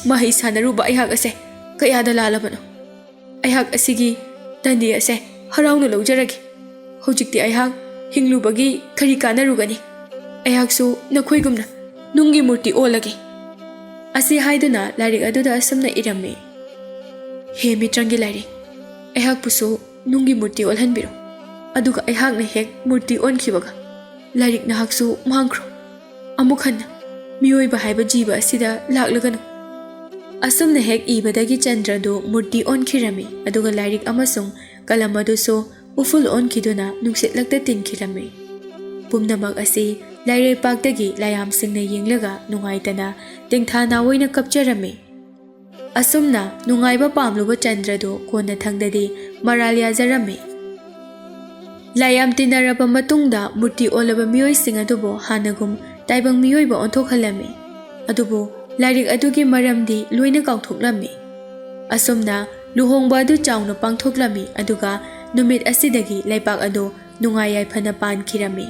ꯃꯍꯩ ꯁꯥꯟꯅꯔꯨꯕ ꯑꯩꯍꯥꯛ ꯑꯁꯦ ꯀꯌꯥꯗ ꯂꯥꯜꯂꯕꯅꯣ? ꯑꯩꯍꯥꯛ ꯑꯁꯤꯒꯤ ꯇꯟꯗꯤ ꯑꯁꯦ ꯍꯔꯥꯎꯅ ꯂꯧꯖꯔꯒꯦ꯫ ꯍꯧꯖꯤꯛꯇꯤ ꯑꯩꯍꯥꯛ ꯍꯤꯡꯂꯨꯕꯒꯤ ꯀꯔꯤ ꯀꯥꯟꯅꯔꯨꯒꯅꯤ? ꯑꯩꯍꯥꯛꯁꯨ ꯅꯈꯣꯏꯒꯨꯝꯅ ꯅꯨꯡꯒꯤ ꯃꯨꯔꯇꯤ ꯑꯣꯜꯂꯒꯦ"꯫ ꯑꯁꯤ ꯍꯥꯏꯗꯨꯅ ꯂꯥꯏꯔꯤꯛ ꯑꯗꯨꯗ ꯑꯁꯨꯝꯅ ꯏꯔꯝꯃꯤ: "ꯍꯦ ꯃꯤꯇ꯭ꯔꯪꯒꯤ ꯂꯥꯏꯔꯤꯛ, ꯑꯩꯍꯥꯛꯄꯨꯁꯨ ꯅꯨꯡꯒꯤ ꯃꯨꯔꯇꯤ ꯑꯣꯜꯍꯟꯕꯤꯔꯣ꯫ ꯑꯗꯨꯒ ꯑꯩꯍꯥꯛꯅ ꯍꯦꯛ ꯃꯨꯔꯇꯤ ꯑꯣꯟꯈꯤꯕꯒ ꯂꯥꯏꯔꯤꯛ ꯅꯍꯥꯛꯁꯨ ꯃꯥꯡꯈ꯭ꯔꯣ꯫ ꯑꯃꯨꯛ ꯍꯟꯅ ꯃꯤꯑꯣꯏꯕ ꯍꯥꯏꯕ ꯖꯤꯕ ꯑꯁꯤꯗ ꯂꯥꯛꯂꯒꯅꯨ"꯫ ꯑꯁꯨꯝꯅ ꯍꯦꯛ ꯏꯕꯗꯒꯤ ꯆꯟꯗ꯭ꯔꯗꯨ ꯃꯨꯔꯇꯤ ꯑꯣꯟꯈꯤꯔꯝꯃꯤ, ꯑꯗꯨꯒ ꯂꯥꯏꯔꯤꯛ ꯑꯃꯁꯨꯡ ꯀꯂꯝ ꯑꯗꯨꯁꯨ ꯎꯐꯨꯜ ꯑꯣꯟꯈꯤꯗꯨꯅ ꯅꯨꯡꯁꯤꯠꯂꯛꯇ ꯇꯤꯟꯈꯤꯔꯝꯃꯤ꯫ ꯄꯨꯝꯅꯃꯛ ꯑꯁꯤ ꯂꯥꯏꯔꯩꯄꯥꯛꯇꯒꯤ ꯂꯥꯏꯌꯥꯝꯁꯤꯡꯅ ꯌꯦꯡꯂꯒ ꯅꯨꯡꯉꯥꯏꯇꯅ ꯇꯦꯡꯊꯥ ꯅꯥꯑꯣꯏꯅ ꯀꯞꯆꯔꯝꯃꯤ꯫ ꯑꯁꯨꯝꯅ ꯅꯨꯡꯉꯥꯏꯕ ꯄꯥꯝꯂꯨꯕ ꯆꯟꯗ꯭ꯔꯗꯨ ꯀꯣꯟꯅꯊꯪꯗꯗꯤ ꯃꯔꯥꯜ ꯌꯥꯖꯔꯝꯃꯤ꯫ ꯂꯥꯏꯌꯥꯝ ꯇꯤꯟꯅꯔꯕ ꯃꯇꯨꯡꯗ ꯃꯨꯔꯇꯤ ꯑꯣꯜꯂꯕ ꯃꯤꯑꯣꯏꯁꯤꯡ ꯑꯗꯨꯕꯨ ꯍꯥꯟꯅꯒꯨꯝ ꯇꯥꯏꯕꯪ ꯃꯤꯑꯣꯏꯕ ꯑꯣꯟꯊꯣꯛꯍꯜꯂꯝꯃꯤ꯫ ꯑꯗꯨꯕꯨ ꯂꯥꯏꯔꯤꯛ ꯑꯗꯨꯒꯤ ꯃꯔꯝꯗꯤ ꯂꯣꯏꯅ ꯀꯥꯎꯊꯣꯛꯂꯝꯃꯤ꯫ ꯑꯁꯨꯝꯅ ꯂꯨꯍꯣꯡꯕ ꯑꯗꯨ ꯆꯥꯎꯅ ꯄꯥꯡꯊꯣꯛꯂꯝꯃꯤ, ꯑꯗꯨꯒ ꯅꯨꯃꯤꯠ ꯑꯁꯤꯗꯒꯤ ꯂꯩꯄꯥꯛ ꯑꯗꯨ ꯅꯨꯡꯉꯥꯏ ꯌꯥꯏꯐꯅ ꯄꯥꯟꯈꯤꯔꯝꯃꯤ꯫